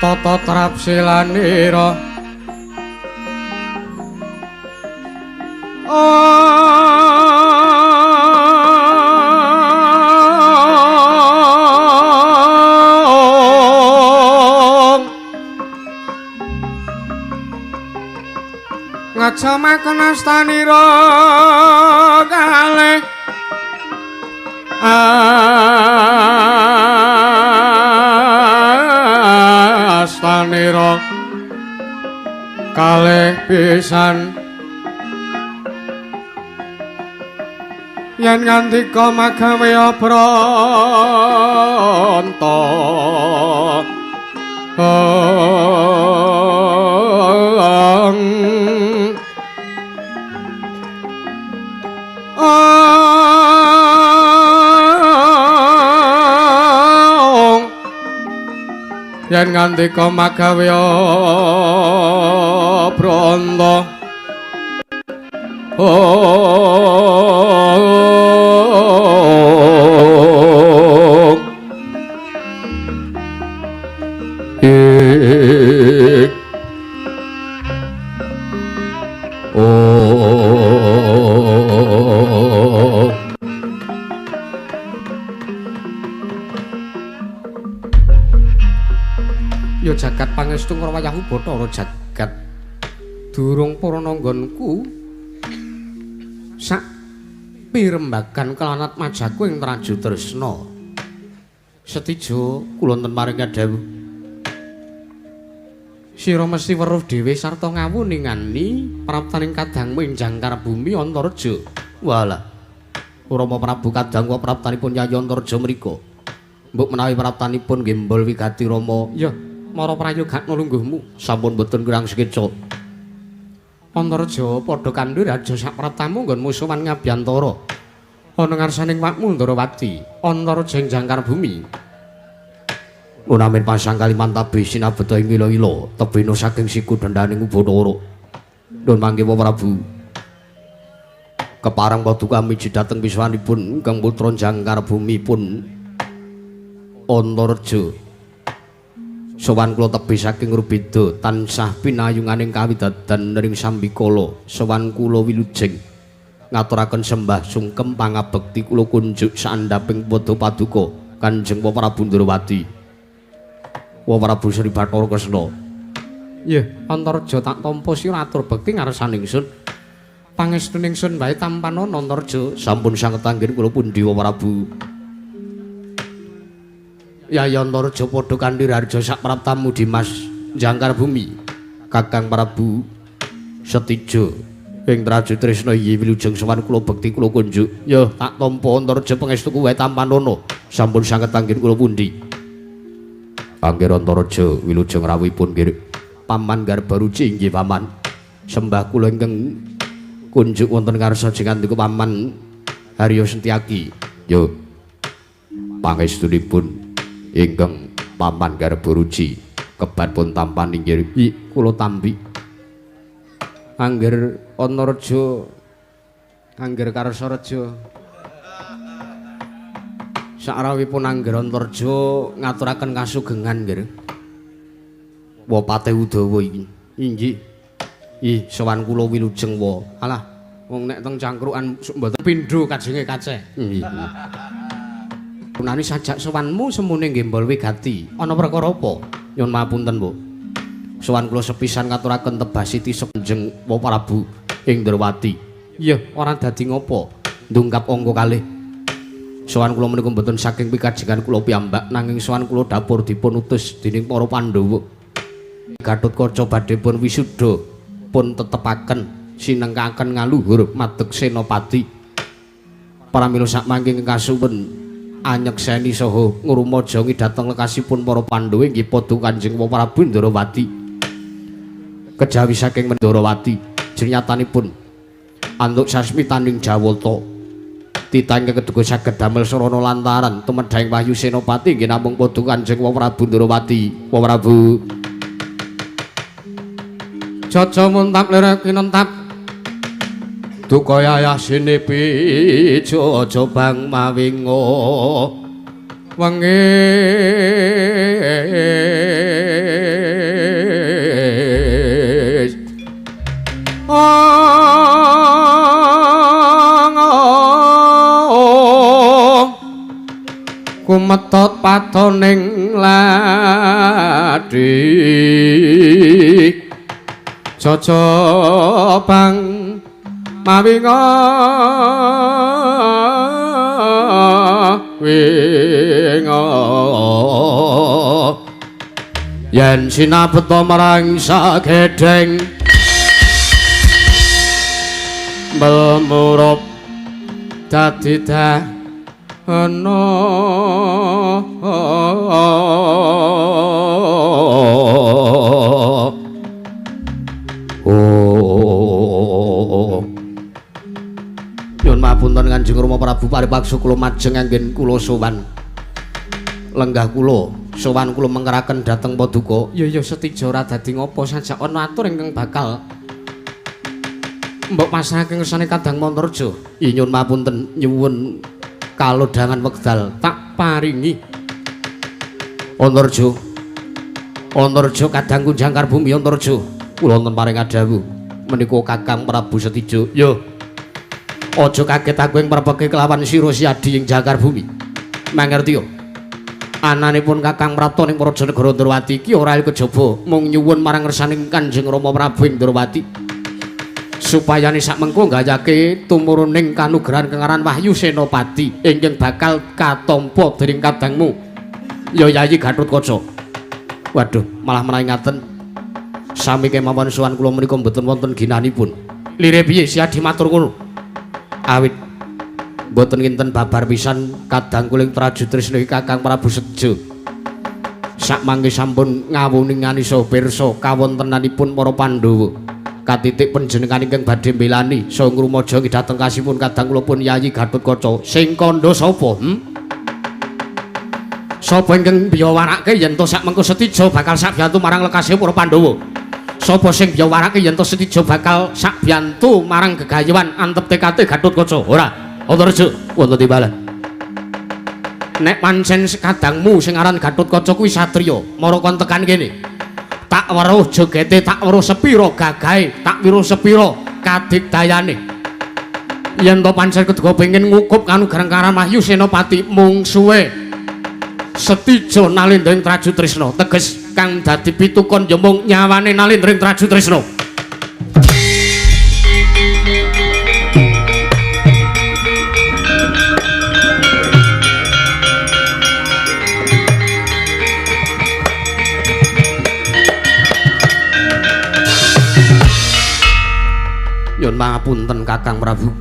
tata trapsilanira ngajamaken astanira kalih astanira kalih pisan yen ngandika magawe branta yen ngandika magawe branta Ya jagat pangestu ngrawayahu Bathara jagat durung purna nggonku sak pirembagan kelanat majaku ing Traju Tresna. Setijo kula wonten maring kadhawuh. Sira mesti weruh dhewe sarta ngawuningani praptaning kadangmu ing jangkar bumi Antareja. Walah. Rama Prabu kadang kula praptanipun Yayi Antareja mriku. Mbok menawi praptanipun gembol wigati Rama. Ya, mara prayogakna lungguhmu. Sampun boten kurang sekeca. Antareja padha kandha raja sapraptamu nggon musuhan ngabyantara. Ana ngarsaning wakmu Ndarawati, Antareja ing jangkar bumi. Unamin pasang Kalimantabe sinabeta ing ila-ila, tebena saking siku dendhaning Ubathara. Nun mangke Prabu. Kepareng paduka miji dhateng wiswanipun ingkang putra jangkar bumi pun Antareja. Sowan kula tebih saking Rubeda tansah pinayunganing kawidadan ring sambikala. Sowan kula wilujeng ngaturaken sembah sungkem pangabekti kula kunjuk saandhaping pada paduka Kanjeng Prabu Ndrawati. Wa Prabu Sri Bathara Kresna. Nggih, Antareja tak tampa sira atur bekti ngarsane ingsun. Pangestune ingsun wae tampanana Antareja. Sampun sanget anggen kula pundi wa Prabu. Yayi Antareja padha kanthi raharja sapraptamu Dimas jangkar bumi. Kakang Prabu Setijo ing Traju Tresna iyi wilujeng sowan kula bekti kula kunjuk. Ya tak tampa Antareja pangestuku wae tampanana. Sampun sanget anggen kula pundi. Angger Antareja wilujeng rawuhipun nggih Paman Garbaruci inggih Paman. Sembah kula ingkang kunjuk wonten ngarsa jengandika Paman Haryo Sentiaki. Yo pangestunipun ingkang Paman Garbaruci kebat pun tampani nggih kula tampi. Angger Antareja angger Karsareja sakrawipun angger Antareja ngaturaken kasugengan nggih. Wapate Udawa iki. Inggih. Ih, sowan kula wilujeng wa. Alah, wong nek teng cangkrukan mboten pindho kajenge kaceh. Nggih. Punani sajak sowanmu semune nggembol wigati. Ana perkara apa? Nyuwun mapunten, Bu. Sowan kula sepisan ngaturaken tebasiti Kanjeng Wa Prabu ing Ndrawati. Iya, ora dadi ngopo. Ndungkap angka kalih. Sowan kula menika mboten saking pikajengan kula piyambak nanging sowan kula dapur dipun utus dening para Pandhawa. Gatotkaca badhe pun wisuda pun tetepaken sinengkaken ngaluhur madeg senopati. Pramila sakmangke kasuwun anyekseni saha ngrumajangi dhateng lekasipun para Pandhawa inggih padha Kanjeng Prabu Ndrawati. Kejawi saking Ndrawati jenyatanipun antuk sasmitaning Jawata. Titah ingkang keduga saged damel sarana lantaran tumedhahing Wahyu Senopati nggih namung padha Kanjeng Prabu Ndrawati. Wa Prabu. Jaja muntap lirek kinentap duka yayah sinipi aja bang mawinga wengi kumetot patoning ladi jaja bang mawinga winga yen sinabeta marang sagedheng melmurup dadi dahana. Oh, nyuwun mapunten Kanjeng Rama Prabu paripaksa kula majeng anggen kula sowan lenggah kula sowan kula mengkeraken dhateng paduka. Ya ya Setija ora dadi ngopo sajak ana atur ingkang bakal mbok pasrahake ngersane Kadang Mantarja. Nyuwun mapunten nyuwun kalodhangan wekdal tak paringi. Antarja Antarja kadang kunjangkar bumi Antarja kula wonten paring adhawuh menika Kakang Prabu Setija. Yo aja kaget aku ing prepeke kelawan sira Siadi ing jangkar bumi. Mangerti yo ananipun Kakang Prapta ning Praja Negara Ndrawati iki ora kejaba mung nyuwun marang ngersaning Kanjeng Rama Prabu ing Ndrawati supayane sak mengko nggayake tumuruning kanugrahan kengaran Wahyu Senopati ingkang bakal katampa dening kadangmu ya Yayi Gathotkaca. Waduh, malah menawi ngaten sami kemawon sowan kula menika mboten wonten ginanipun. Lire piye Siadi matur ngono? Awit mboten kinten babar pisan kadang kuling Traju Trisna iki Kakang Prabu Setija. Sak mangke sampun ngawuningani saha pirsa kawontenanipun para Pandhawa. Katitik panjenengan ingkang badhe mbelani saha ngrumaja dhateng kasipun kadang kula pun Yayi Gathotkaca. Sing kandha sapa? Sapa ingkang biyawarake yen to sak mengko Setija bakal sakbiyantu marang lekase para Pandhawa? Sapa sing biyawarake yen to Setija bakal sakbiyantu marang gegayuhan antep tekate Gathotkaca? Ora. Antarja wonten timbalan. Nek pancen kadangmu sing aran Gathotkaca kuwi satriya, mara kon tekan kene. Tak weruh jogete, tak weruh sepira gagahe, tak weruh sepira kadigdayane. Yen to pancen keduga pengin ngukup kanugrahan karan Wahyu Senopati mungsuhe Setija Nalendra ing Traju Trisna, teges kang dadi pitukon ya mung nyawane Nalendra ing Traju Trisna. Nyuwun pangapunten Kakang Prabu.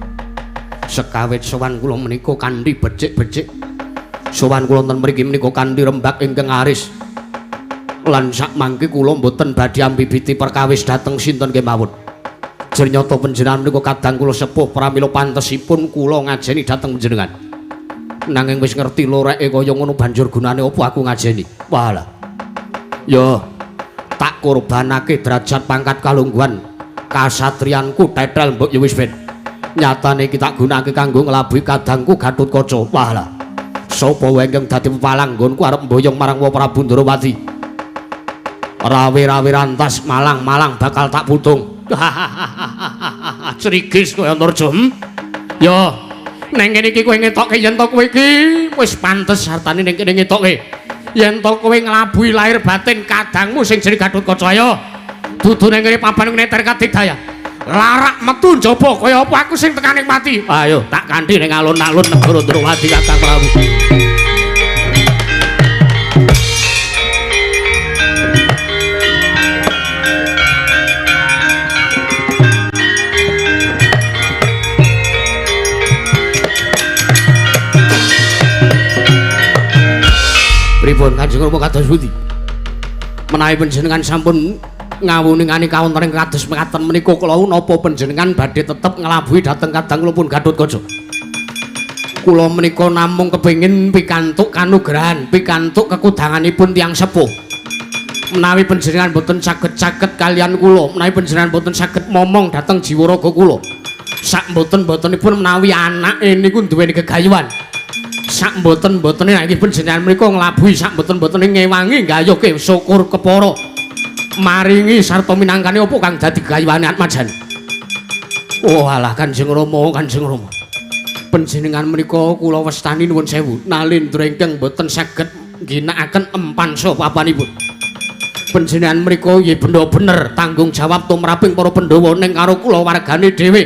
Sekawit sowan kula menika kanthi becik-becik. Sowan kula wonten mriki menika kanthi rembag ingkang aris. Lan sak mangke kula mboten badhe ambibiti perkawis dhateng sinten kemawon. Jernyata panjenengan menika kadang kula sepuh pramila pantesipun kula ngajeni dhateng panjenengan. Nanging wis ngerti loreke kaya ngono banjur gunane apa aku ngajeni? Walah. Yo tak korbanake derajat pangkat kalungguhan kasatriyanku tetel mbok ya wis ben. Nyatane iki tak gunakake kanggo nglabuhi kadangku Gathotkaca. Walah. Sapa wae ingkang dadi pepalang nggonku arep mboyong marang Wa Prabu Ndrawati. Rawe-rawe rantas malang-malang bakal tak putung. Crigis kowe Antarja. Yo, ning kene iki kowe ngetokke yen to kowe iki wis pantes hartane ning kene ngetokke. Yen to kowe nglabuhi lahir batin kadangmu sing jenenge Gathotkaca ayo. Dudu ning kene papan neter kadigdaya. Larak metu njaba kaya apa aku sing tekaning mati. Ayo tak kanthi ning alun-alun negara Ndrawati Kakang Prabu. Pripun Kanjeng Rama kados pundi? Menawi panjenengan sampun ngawuningani kawontenan kados mekaten menika kula napa panjenengan badhe tetep nglabuhi dhateng kadang kula pun Gathotkaca. Kula menika namung kepengin pikantuk kanugrahan, pikantuk kekudanganipun tiyang sepuh. Menawi panjenengan boten saged-saged kaliyan kula, menawi panjenengan boten saged momong dhateng jiwa raga kula. Sak mboten-mbotenipun menawi anake niku duweni gegayuhan. Sak mboten-mbotene nek panjenengan menika nglabuhi, sak mboten-mbotene ngewangi nggayuhke syukur kepara. Maringi sarta minangkani apa kang dadi gegayuhane Atmajan. Oh alah Kanjeng Rama, Kanjeng Rama. Panjenengan menika kula wastani nuwun sewu nalendra ingkang boten saged ngginakaken empansa papanipun. Panjenengan menika nggih benda bener tanggung jawab tumraping para Pandhawa ning karo kula wargane dhewe.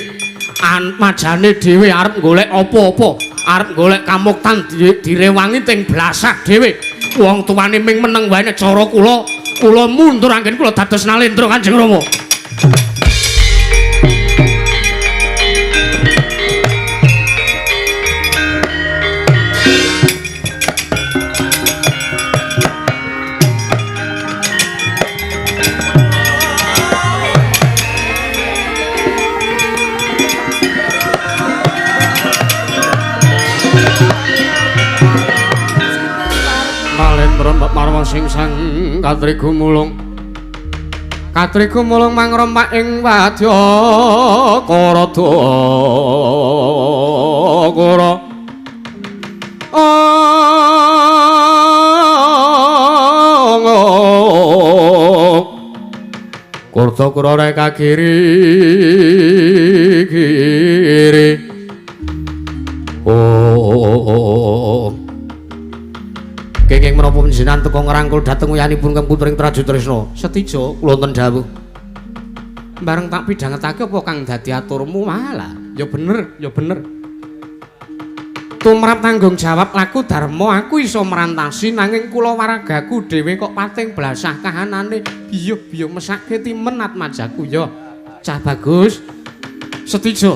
Atmajane dhewe arep golek apa-apa, arep golek kamuktan direwangi teng blasah dhewe. Wong tuane ming meneng wae nek cara kula, kula mundur anggen kula dados nalendra Kanjeng Rama. Marwa sing sang katrigu mulung. Katrigu mulung mangrompak ing wadya karada kara. Kurta kura reka kiri kiri. Oh. Kenging menapa panjenengan teka ngrangkul dhateng uyanipun Kang Putring Trajutrisna? Setija kula wonten dawuh. Bareng tak pidhangetake apa kang dadi aturmu malah. Ya bener, ya bener. Tumrap tanggung jawab laku dharma aku iso merantasi nanging kula waragaku dhewe kok pating blasah kahanane. Biyuh-biyuh mesake timen atmajaku ya. Cah bagus. Setija.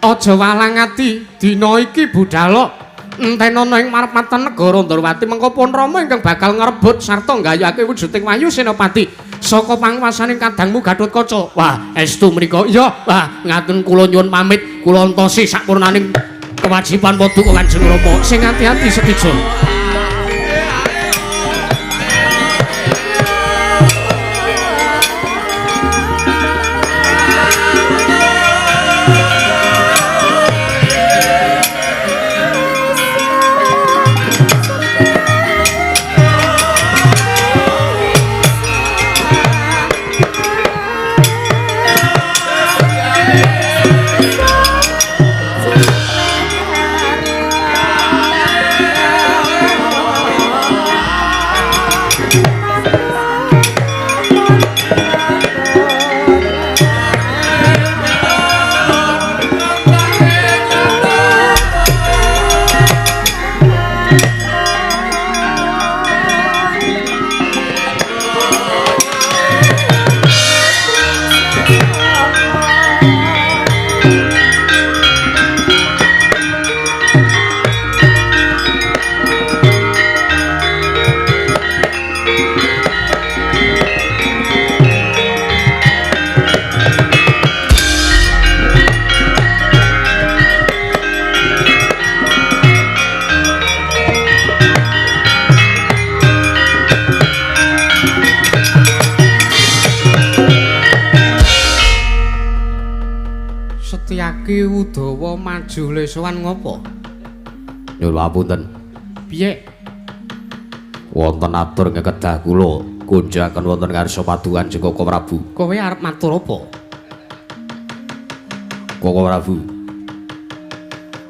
Aja walang ati dina iki budhalo. Entenono ing marep-matan negara Ndorowati mengko pun Rama ingkang bakal ngrebut sarta nggayuhake wujuding Wahyu Senopati saka panguwasaning kadangmu Gatotkaca. Wah, estu mriku. Iya, wah, ngaten kula nyuwun pamit, kula entosi sakpurnaning kewajiban paduka Kanjeng Rama. Sing ati-ati Setija. Setyaki Udawa maju lesowan ngopo? Nyuwun papunten. Piye? Wonten atur ngekedah kula kunjaken wonten ngarsa padukan Kanjeng Koko Prabu. Kowe arep matur apa? Koko Prabu.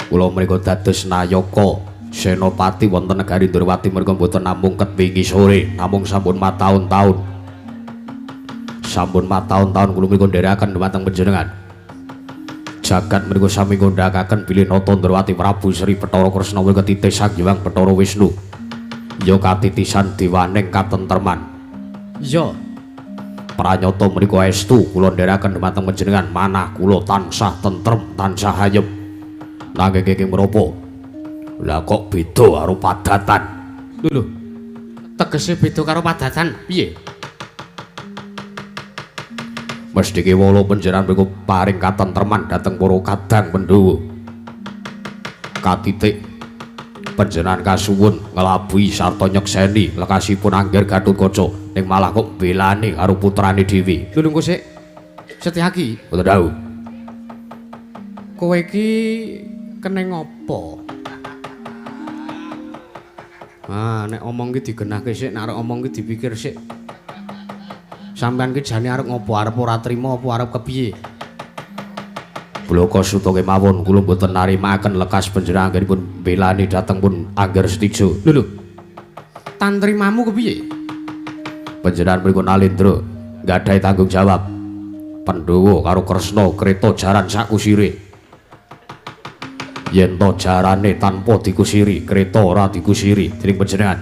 Kula mriku dados nayaka senopati wonten negari Ndorowati mriku mboten namung ket wingi sore, namung sampun mataun-taun. Sampun mataun-taun kula mriku nderekaken dhumateng panjenengan. Jagat mriku sami ngundhakaken bilih Nata Ndorowati Prabu Sri Bathara Kresna mriku titih Sang Hyang Bathara Wisnu. Ya katitisan dewaning katentreman. Ya. Pranyata mriku estu kula nderekaken dhumateng panjenengan manah kula tansah tentrem, tansah ayem. Nanging kenging menapa? Lah kok beda karo padatan? Lho. Tegese beda karo padatan piye? Mesthi kewala panjenengan mriku paring katentreman dhateng para kadang Pandhawa. katitik. Panjenengan kasuwun nglabuhi sarta nyekseni lekasipun Angger Gatotkaca ning malah kok belani karo putrane dhewe. Lho engko sik. Setyaki, mboten dawuh. Kowe iki keneng apa? Ah, nek omong ki digenahke sik, nek arep omong ki dipikir sik. Sampeyan ki jane arep ngopo? Arep ora trima apa arep kepiye? Bloko suta kemawon kula mboten narimakaken lekas panjenengan anggenipun belani dhateng pun Angger Setija. Lho lho. Tantrimamu kepiye? Panjenengan mriku Nalendra nggadahi tanggung jawab. Pandhawa karo Kresna kreta jaran sakusire. Yen to jarane tanpa dikusiri, kreta ora dikusiri dening panjenengan.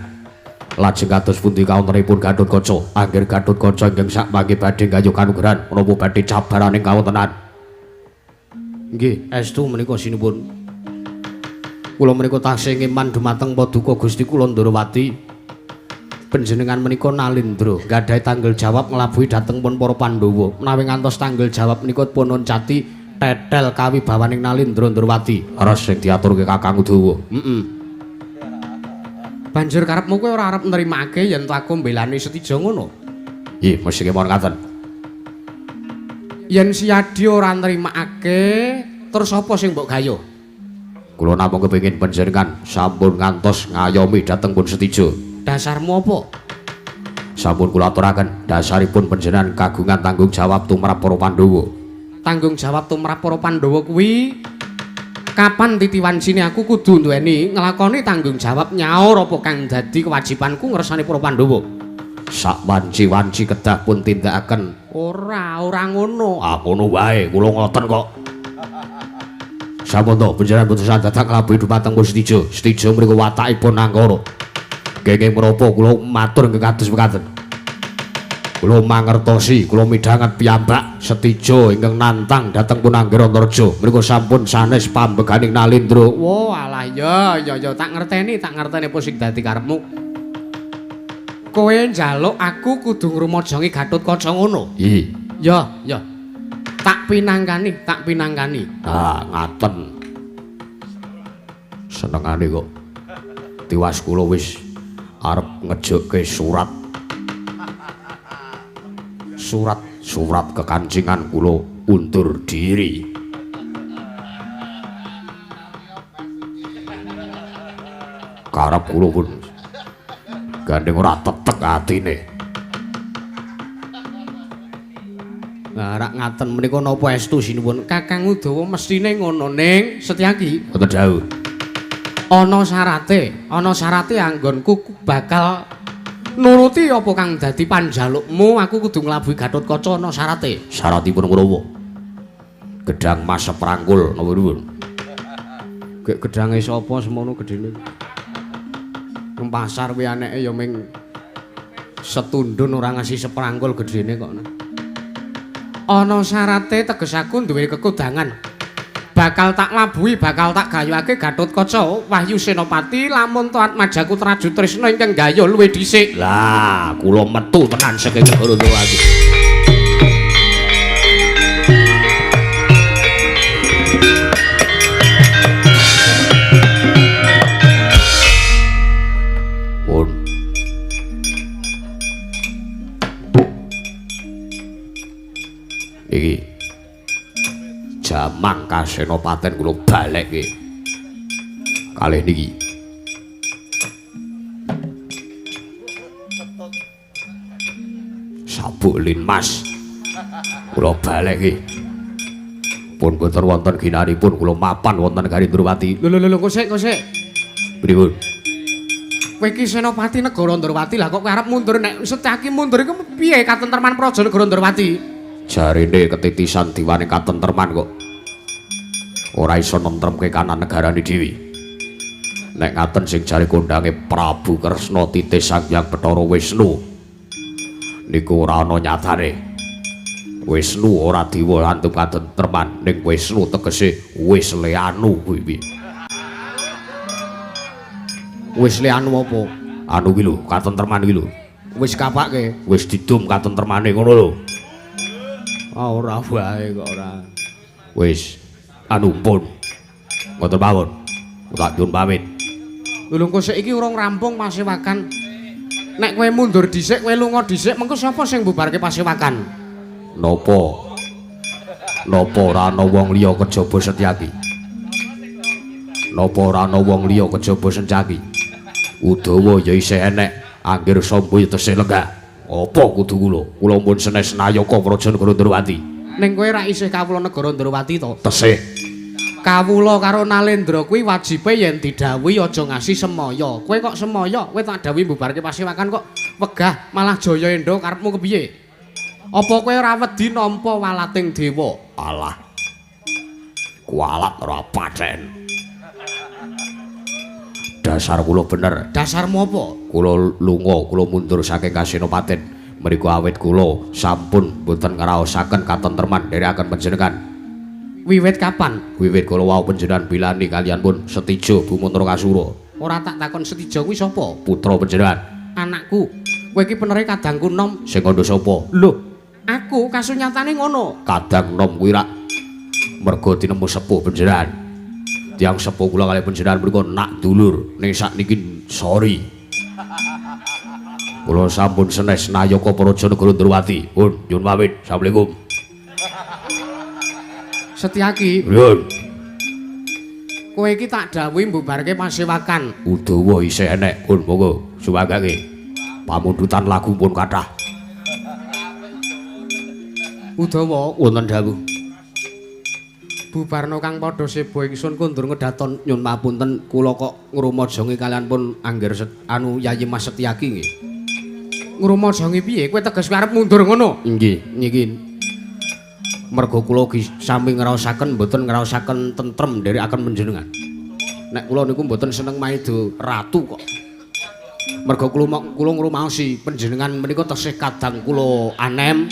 Lajeng kados pundi kawontenipun Gatotkaca? Angger Gatotkaca ingkang sakmangke badhe nggayuh kanugrahan menapa badhe cabaraning kawontenan? Nggih, estu menika sinuwun. Kula menika tasih ngeman dumateng Paduka Gusti kula Ndorowati. Panjenengan menika Nalendra nggadahi tanggung jawab nglabuhi dhateng pun para Pandhawa. Menawi ngantos tanggung jawab menika pun oncati tetel kawibawaning Nalendra Ndorowati. Leres sing diaturke Kakang Udawa. Heeh. Banjur karepmu kowe ora arep nrimake yen to aku mbelani Setija ngono? Nggih, mesti kemawon ngaten. Yen Siyadi ora nrimakake, terus apa sing mbok gayuh? Kula namung kepengin panjenengan sampun ngantos ngayomi dhateng pun Setija. Dasarmu apa? Sampun kula aturaken, dasaripun panjenengan kagungan tanggung jawab tumrap para Pandhawa. Tanggung jawab tumrap para Pandhawa kuwi kapan titiwancine aku kudu duweni nglakoni tanggung jawab nyaur apa kang dadi kewajibanku ngersani para Pandhawa. Sak wanci-wanci kedah pun tindakaken. Ora, ora ngono. Ah, ngono wae, kula ngoten kok. Sampun to panjenengan putusan dadak nglabuhi dumateng Setija. Setija mriku watakipun angkara. Kenging menapa kula matur ingkang kados mekaten. Kula mangertosi, kula midhanget piyambak Setija ingkang nantang dhateng pun Angger Antareja. Mriku sampun sanes pambeganing Nalendra. Wah, alah ya, ya ya tak ngerteni apa sing dadi karepmu. Kowe njaluk aku kudu ngrumajangi Gatotkaca ngono. Nggih. Ya, ya. Tak pinangkani, tak pinangkani. Ah, ngaten. Senengane kok. Tiwas kula wis arep ngejokke surat. Surat kekancingan kula undur diri. Karep kula pun gandeng ora tetek atine. Lah rak ngaten menika napa estu sinuwun? Kakang Udawa mestine ngono ning Setyaki. Mboten dawuh. Ana syarate anggonku bakal nuruti apa kang dadi panjalukmu, aku kudu nglabuhi Gatotkaca ana syarate. Syaratipun menapa? Gedang mas seprangkul napa pripun? Gek gedange sapa semono gedene? Nang pasar kuwi aneke ya ming setundun ora ngasih seprangkul gedene kok. Ana syarate teges aku duwe kekudangan. Bakal tak labuhi, bakal tak gayuhake Gatotkaca Wahyu Senopati lamun to Atmajaku Traju Trisna ingkang gayuh luwih dhisik. Lah, kula metu tenan saking negara Ndorowati. Pun. Iki jamang kasenopaten kula balekke kalih niki. Sabuk linmas kula balekke. Pun boten wonten ginanipun kula mapan wonten negari Ndorowati. Lho lho lho kok sik kok sik. Pripun? Kowe iki senopati negara Ndorowati lah kok kowe arep mundur nek Setyaki mundur iku piye katentreman praja negara Ndorowati? Jarene ketitisan diwane katentreman kok ora iso nentremke kanan negarane dhewe. Nek ngaten sing jare kondange Prabu Kresna titis Sang Hyang Bathara Wisnu niku ora ana nyatane. Wisnu ora dewa antum katentreman, ning Wisnu tegese wis leanu kuwi piye? Wis leanu apa? Anu kuwi lho, katentreman kuwi lho. Wis kapake, wis didum katentremane ngono lho. Ah ora wae kok ora. Wis anu pun. Ngoten mawon. Tak nyuwun pamit. Lho engko sik iki urung rampung pasewakan. Nek kowe mundur dhisik, kowe lunga dhisik, mengko sapa sing mbubarke pasewakan? Napa? Napa ora ana wong liya kejaba Setyaki? Napa ora ana wong liya kejaba Setyaki? Udawa ya isih enek, anggir Samba ya tesih lenggah. Apa kudu kula? Kula pun senes nayaka Praja Negara Ndrawati. Ning kowe ra isih kawula negara Ndrawati to? Tesih. Kawula karo Nalendra kuwi wajibe yen didhawuhi aja ngasi semaya. Kowe kok semaya? Kowe tak dhawuhi mbubarke pasewakan kok wegah malah jaya endo karepmu kepiye? Apa kowe ora wedi nampa walating dewa? Alah. Kualat ora paten. Dasar kula bener. Dasarmu apa? Kula lunga, kula mundur saking Kasenopaten. Mriku awit kula sampun mboten ngraosaken katentreman nderekaken panjenengan. Wiwit kapan? Wiwit kula wau panjenengan bilani kalian pun Setijo Bumantra Kasura. Ora tak takon Setijo kuwi sapa? Putra panjenengan. Anakku. Kowe iki penere kadangku nom. Sing kandha sapa? Lho, aku kasunyatane ngono. Kadang nom kuwi rak merga tinemu sepuh panjenengan. Tiyang sepuh kula kalih panjenengan mriku nak dulur. Ning sakniki sorry. Kula sampun senes nayaka Praja Negara Ndrawati. Pun nyuwun pamit. Assalamualaikum. Setyaki, Pripun? Kowe iki tak dawuhi mbubarke pasewakan. Udawa isih enek, pun monggo suwagake. Pamundutan lagu pun kathah. Udawa wonten dawuh. Bubarna kang padha seba ingsun kondur ngedaton nyun papunten kula kok ngrumajangi kalian pun angger anu Yayi Mas Setyaki nggih. Ngrumajangi piye? Kowe teges arep mundur ngono? Nggih, niki merga kula sami ngraosaken mboten ngraosaken tentrem nderekaken panjenengan. Nek kula niku mboten seneng maida ratu kok. Merga kula ngrumaosi panjenengan menika tesih kadang kula anem.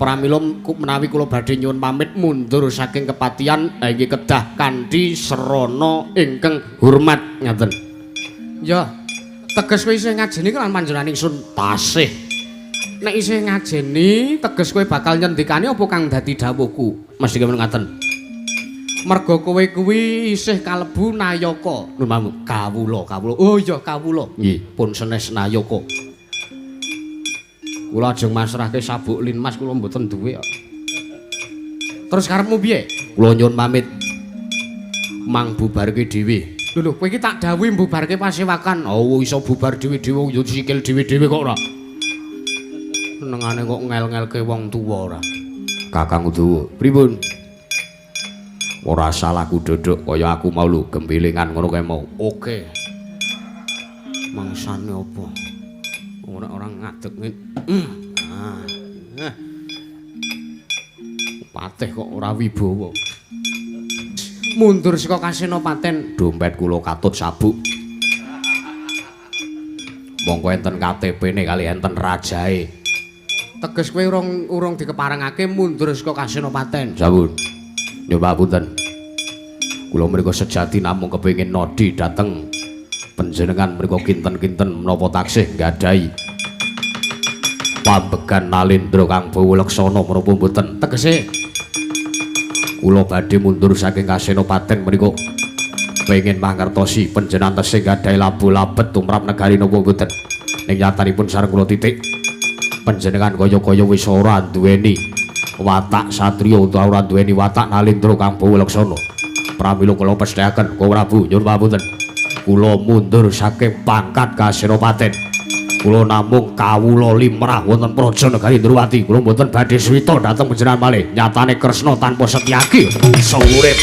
Pramila menawi kula badhe nyuwun pamit mundur saking kepatihan inggih kedah kanthi srana ingkang hormat ngaten. Ya, teges kowe isih ngajeni lan panjenengan ingsun tasih. Nek isih ngajeni teges kowe bakal nyendikani apa kang dadi dawuhku? Mesti kemeng ngaten. Merga kowe kuwi isih kalebu nayaka. Lho kawula, kawula. Oh iya kawula. Nggih, pun senes nayaka. Kula ajeng masrahke sabuk linmas kula mboten duwe kok. Terus karepmu piye? Kula nyuwun pamit. Mang bubarke dhewe. Lho lho, kowe iki tak dawuhi mbubarke pasewakan. Oh, iso bubar dhewe-dhewe yo sikil dhewe-dhewe kok ora. Senengane kok ngel-ngelke wong tuwa ora. Kakang Udawa, pripun? Ora salah ku dodok kaya aku mau lho gembelengan ngono kae mau. Oke. Mangsane apa? Ora orang ngadeg ngene. Ah. Patih kok ora wibawa. Mundur saka Kasenopaten, dompet kula katut sabuk. Monggo enten KTP-ne kali enten rajae. Teges kowe urung dikeparengake mundur saka Kasenopaten. Sampun. Nyoba punten. Kula mriku sejati namung kepengin nodi dhateng panjenengan mriku kinten-kinten menapa taksih nggadahi pambegan Nalendra kang bawa leksana menapa mboten. Tegese kula badhe mundur saking Kasenopaten mriku pengin mangertosi panjenengan tesih nggadahi labu labet tumrap negari napa mboten. Ning nyatanipun sareng kula titik panjenengan kaya-kaya wis ora duweni watak satriya utawa ora duweni watak Nalendra kang bawa leksana. Pramila kula pesthekaken Koko Prabu nyuwun pamunten. Kula mundur saking pangkat Kasenopaten. Kula namung kawula limrah wonten Praja Negari Ndrawati. Kula mboten badhe suwita dhateng panjenengan malih. Nyatane Kresna tanpa Setyaki iso urip.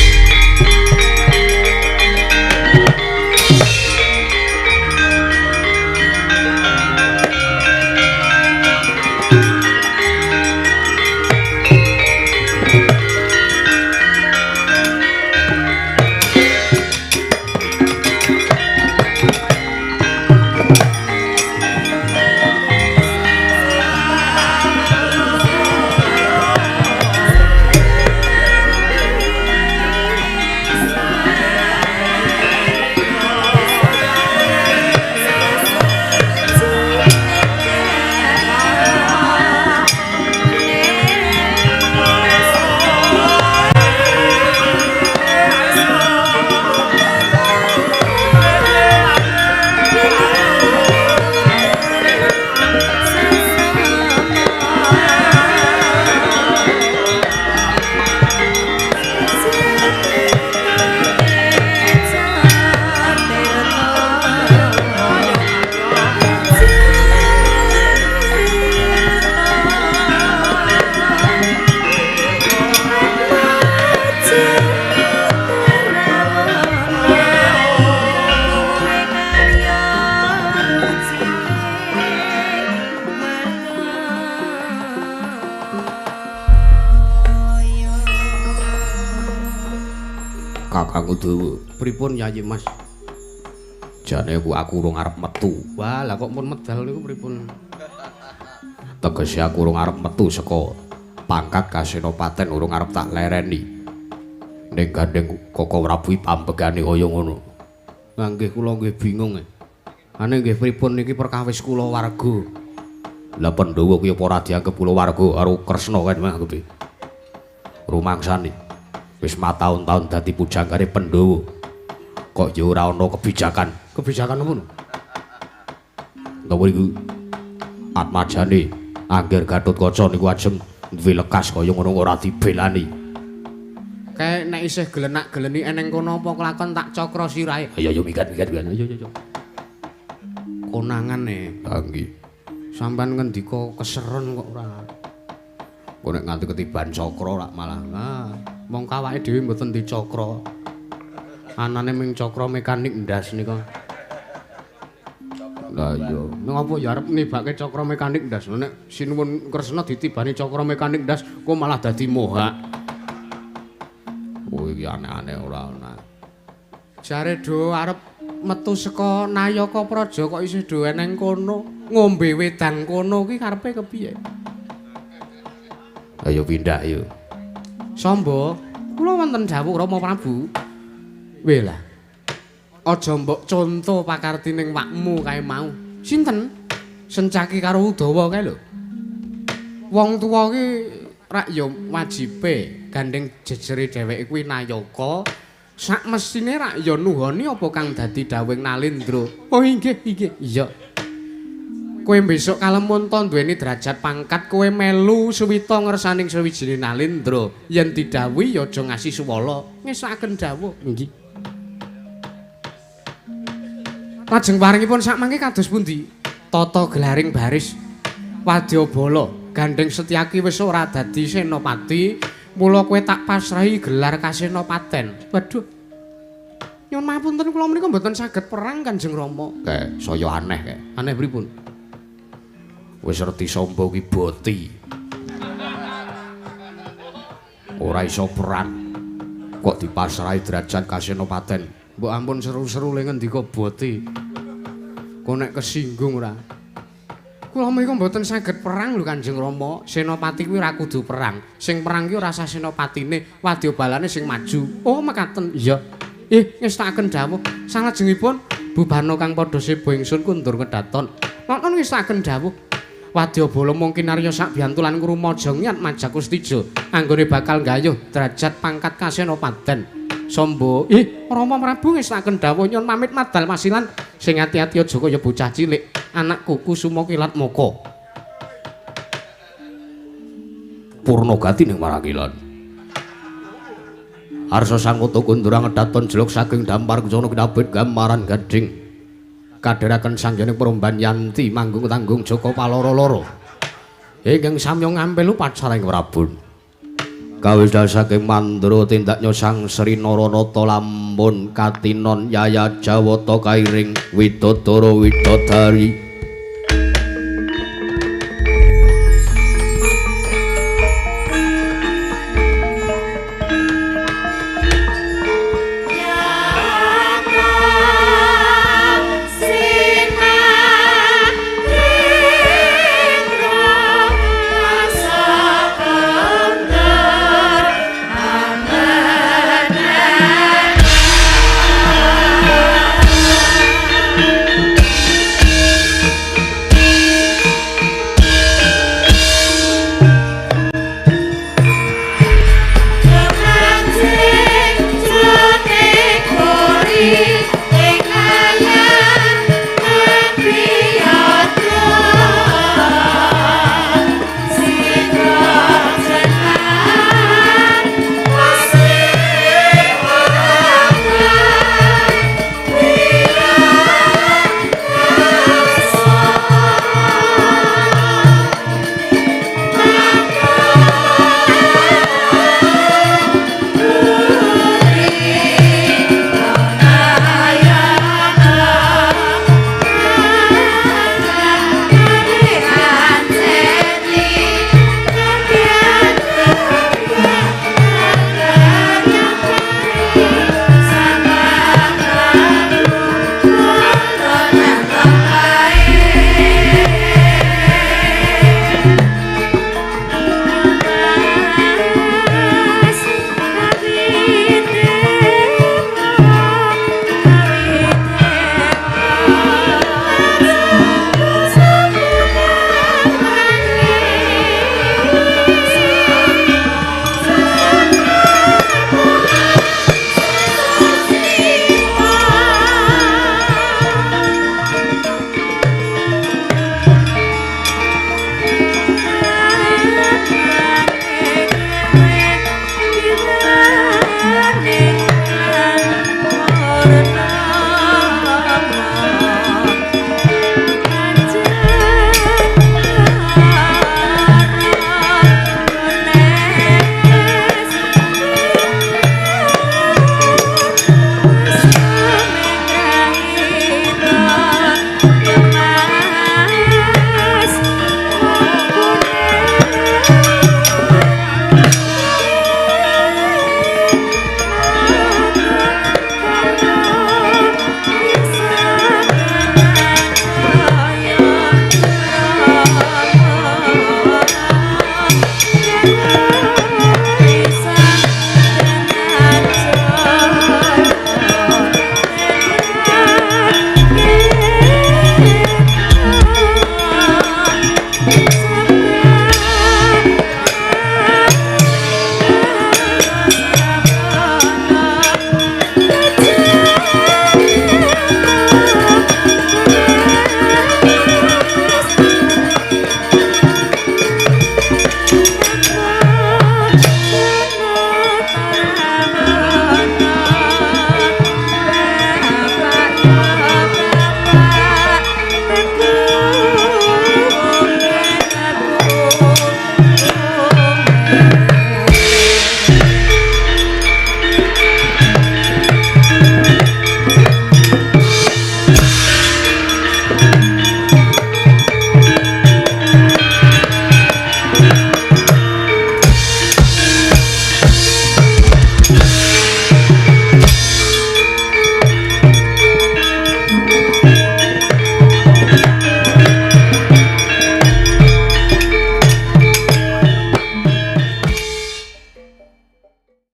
Udawa. Pripun Yayi Mas? Jane aku urung arep metu. Wah, lah kok pun medal niku pripun? Tegese aku urung arep metu saka pangkat Kasenopaten, urung arep tak lereni. Ning gandeng Koko Prabu pambegane kaya ngono. Lah nggih kula nggih bingung. Ane nggih pripun niki perkawis kula warga. Lah Pandhawa kuwi apa ora dianggep kula warga karo Kresna kan mangkepe. Rumangsane wis mataun-taun dadi pujanggane Pandhawa. Kok ya ora ana kebijakan. Kebijakan apa? Napa niku? Atmajane Angger Gatotkaca niku ajeng duwe lekas kaya ngono ora dibelani. Kae nek isih gelenak-geleni eneng kono apa kelakon tak cakra sirahe. Ayo ayo minggat minggat minggat. Ayo ayo. Konangan e. Ha nggih. Sampeyan ngendika keseron kok ora. Kok nek nganti ketiban cakra rak malah. Nah, mong kawake dhewe mboten dicakra. Anane ming cakra mekanik ndas nika. Lah iya, ning apa ya arep nibake cakra mekanik ndas. Nek sinuwun Kresna ditibani cakra mekanik ndas, kok malah dadi mohak. Oh iki aneh-aneh ora ana. Jare do arep metu saka Nayaka Praja kok isih do eneng kono, ngombe wedang kono ki karepe kepiye? Ayo pindah ayo. Samba, kula wonten dawuh Rama Prabu. Weh lah. Aja mbok conto pakarti ning wakmu kae mau. Sinten? Sencaki karo Udawa kae lho. Wong tuwa ki rak ya wajibe gandeng jejere dheweke kuwi Nayaka. Sak mesine rak ya nuhoni apa kang dadi dawuhing Nalendra. Oh inggih, inggih. Iya. Kowe besok kalemunta duweni derajat pangkat, kowe melu suwita ngersaning sawijine Nalendra. Yen didhawuhi ya aja ngasi suwala. Ngesakaken dawuh. Nggih. Lajeng paringipun sak mangke kados pundi? Tata gelaring baris wadyabala gandeng Setyaki wis ora dadi senopati, mula kowe tak pasrahi gelar kasenopaten. Waduh. Nyuwun mapunten kula menika mboten saged perang Kanjeng Rama. Kae saya aneh kae. Aneh pripun? Wis reti Samba ki boti. Ora iso perang. Kok dipasrahi derajat kasenopaten? Mbok ampun seru-seru le ngendika boti. Kok nek kesinggung ora. Kula menika mboten saged perang lho Kanjeng Rama. Senopati kuwi ora kudu perang. Sing perang ki ora sah senopatine, wadyabalane sing maju. Oh mekaten. Iya. Ngestakaken dawuh. Salajengipun bubana kang padha seba ingsun kundur kedaton. Wonten ngestakaken dawuh. Wadyabala mung kinarya sak biyantu lan ngrumaja ngiat Majakustija anggone bakal nggayuh derajat pangkat kasenopaten. Samba, Rama Prabu ngestakaken dawuh nyuwun pamit madal masilan sing ati-ati aja kaya bocah cilik, anakku Kusuma Kilat Maka. Purna gati ning Marakilan. Arsa sangkota kundura ngedaton jeluk saking dampar kencana kinabet gambaran gading. Kadheraken sangjane Peromban Yanti manggung tanggung Jaka Paloro-loro. Ingkang samya ngampil upacara ing Prabon. Kawis saking mandra tindaknya Sang Sri Naranata lamun katinon Yaya Jawata kairing widodara widodari.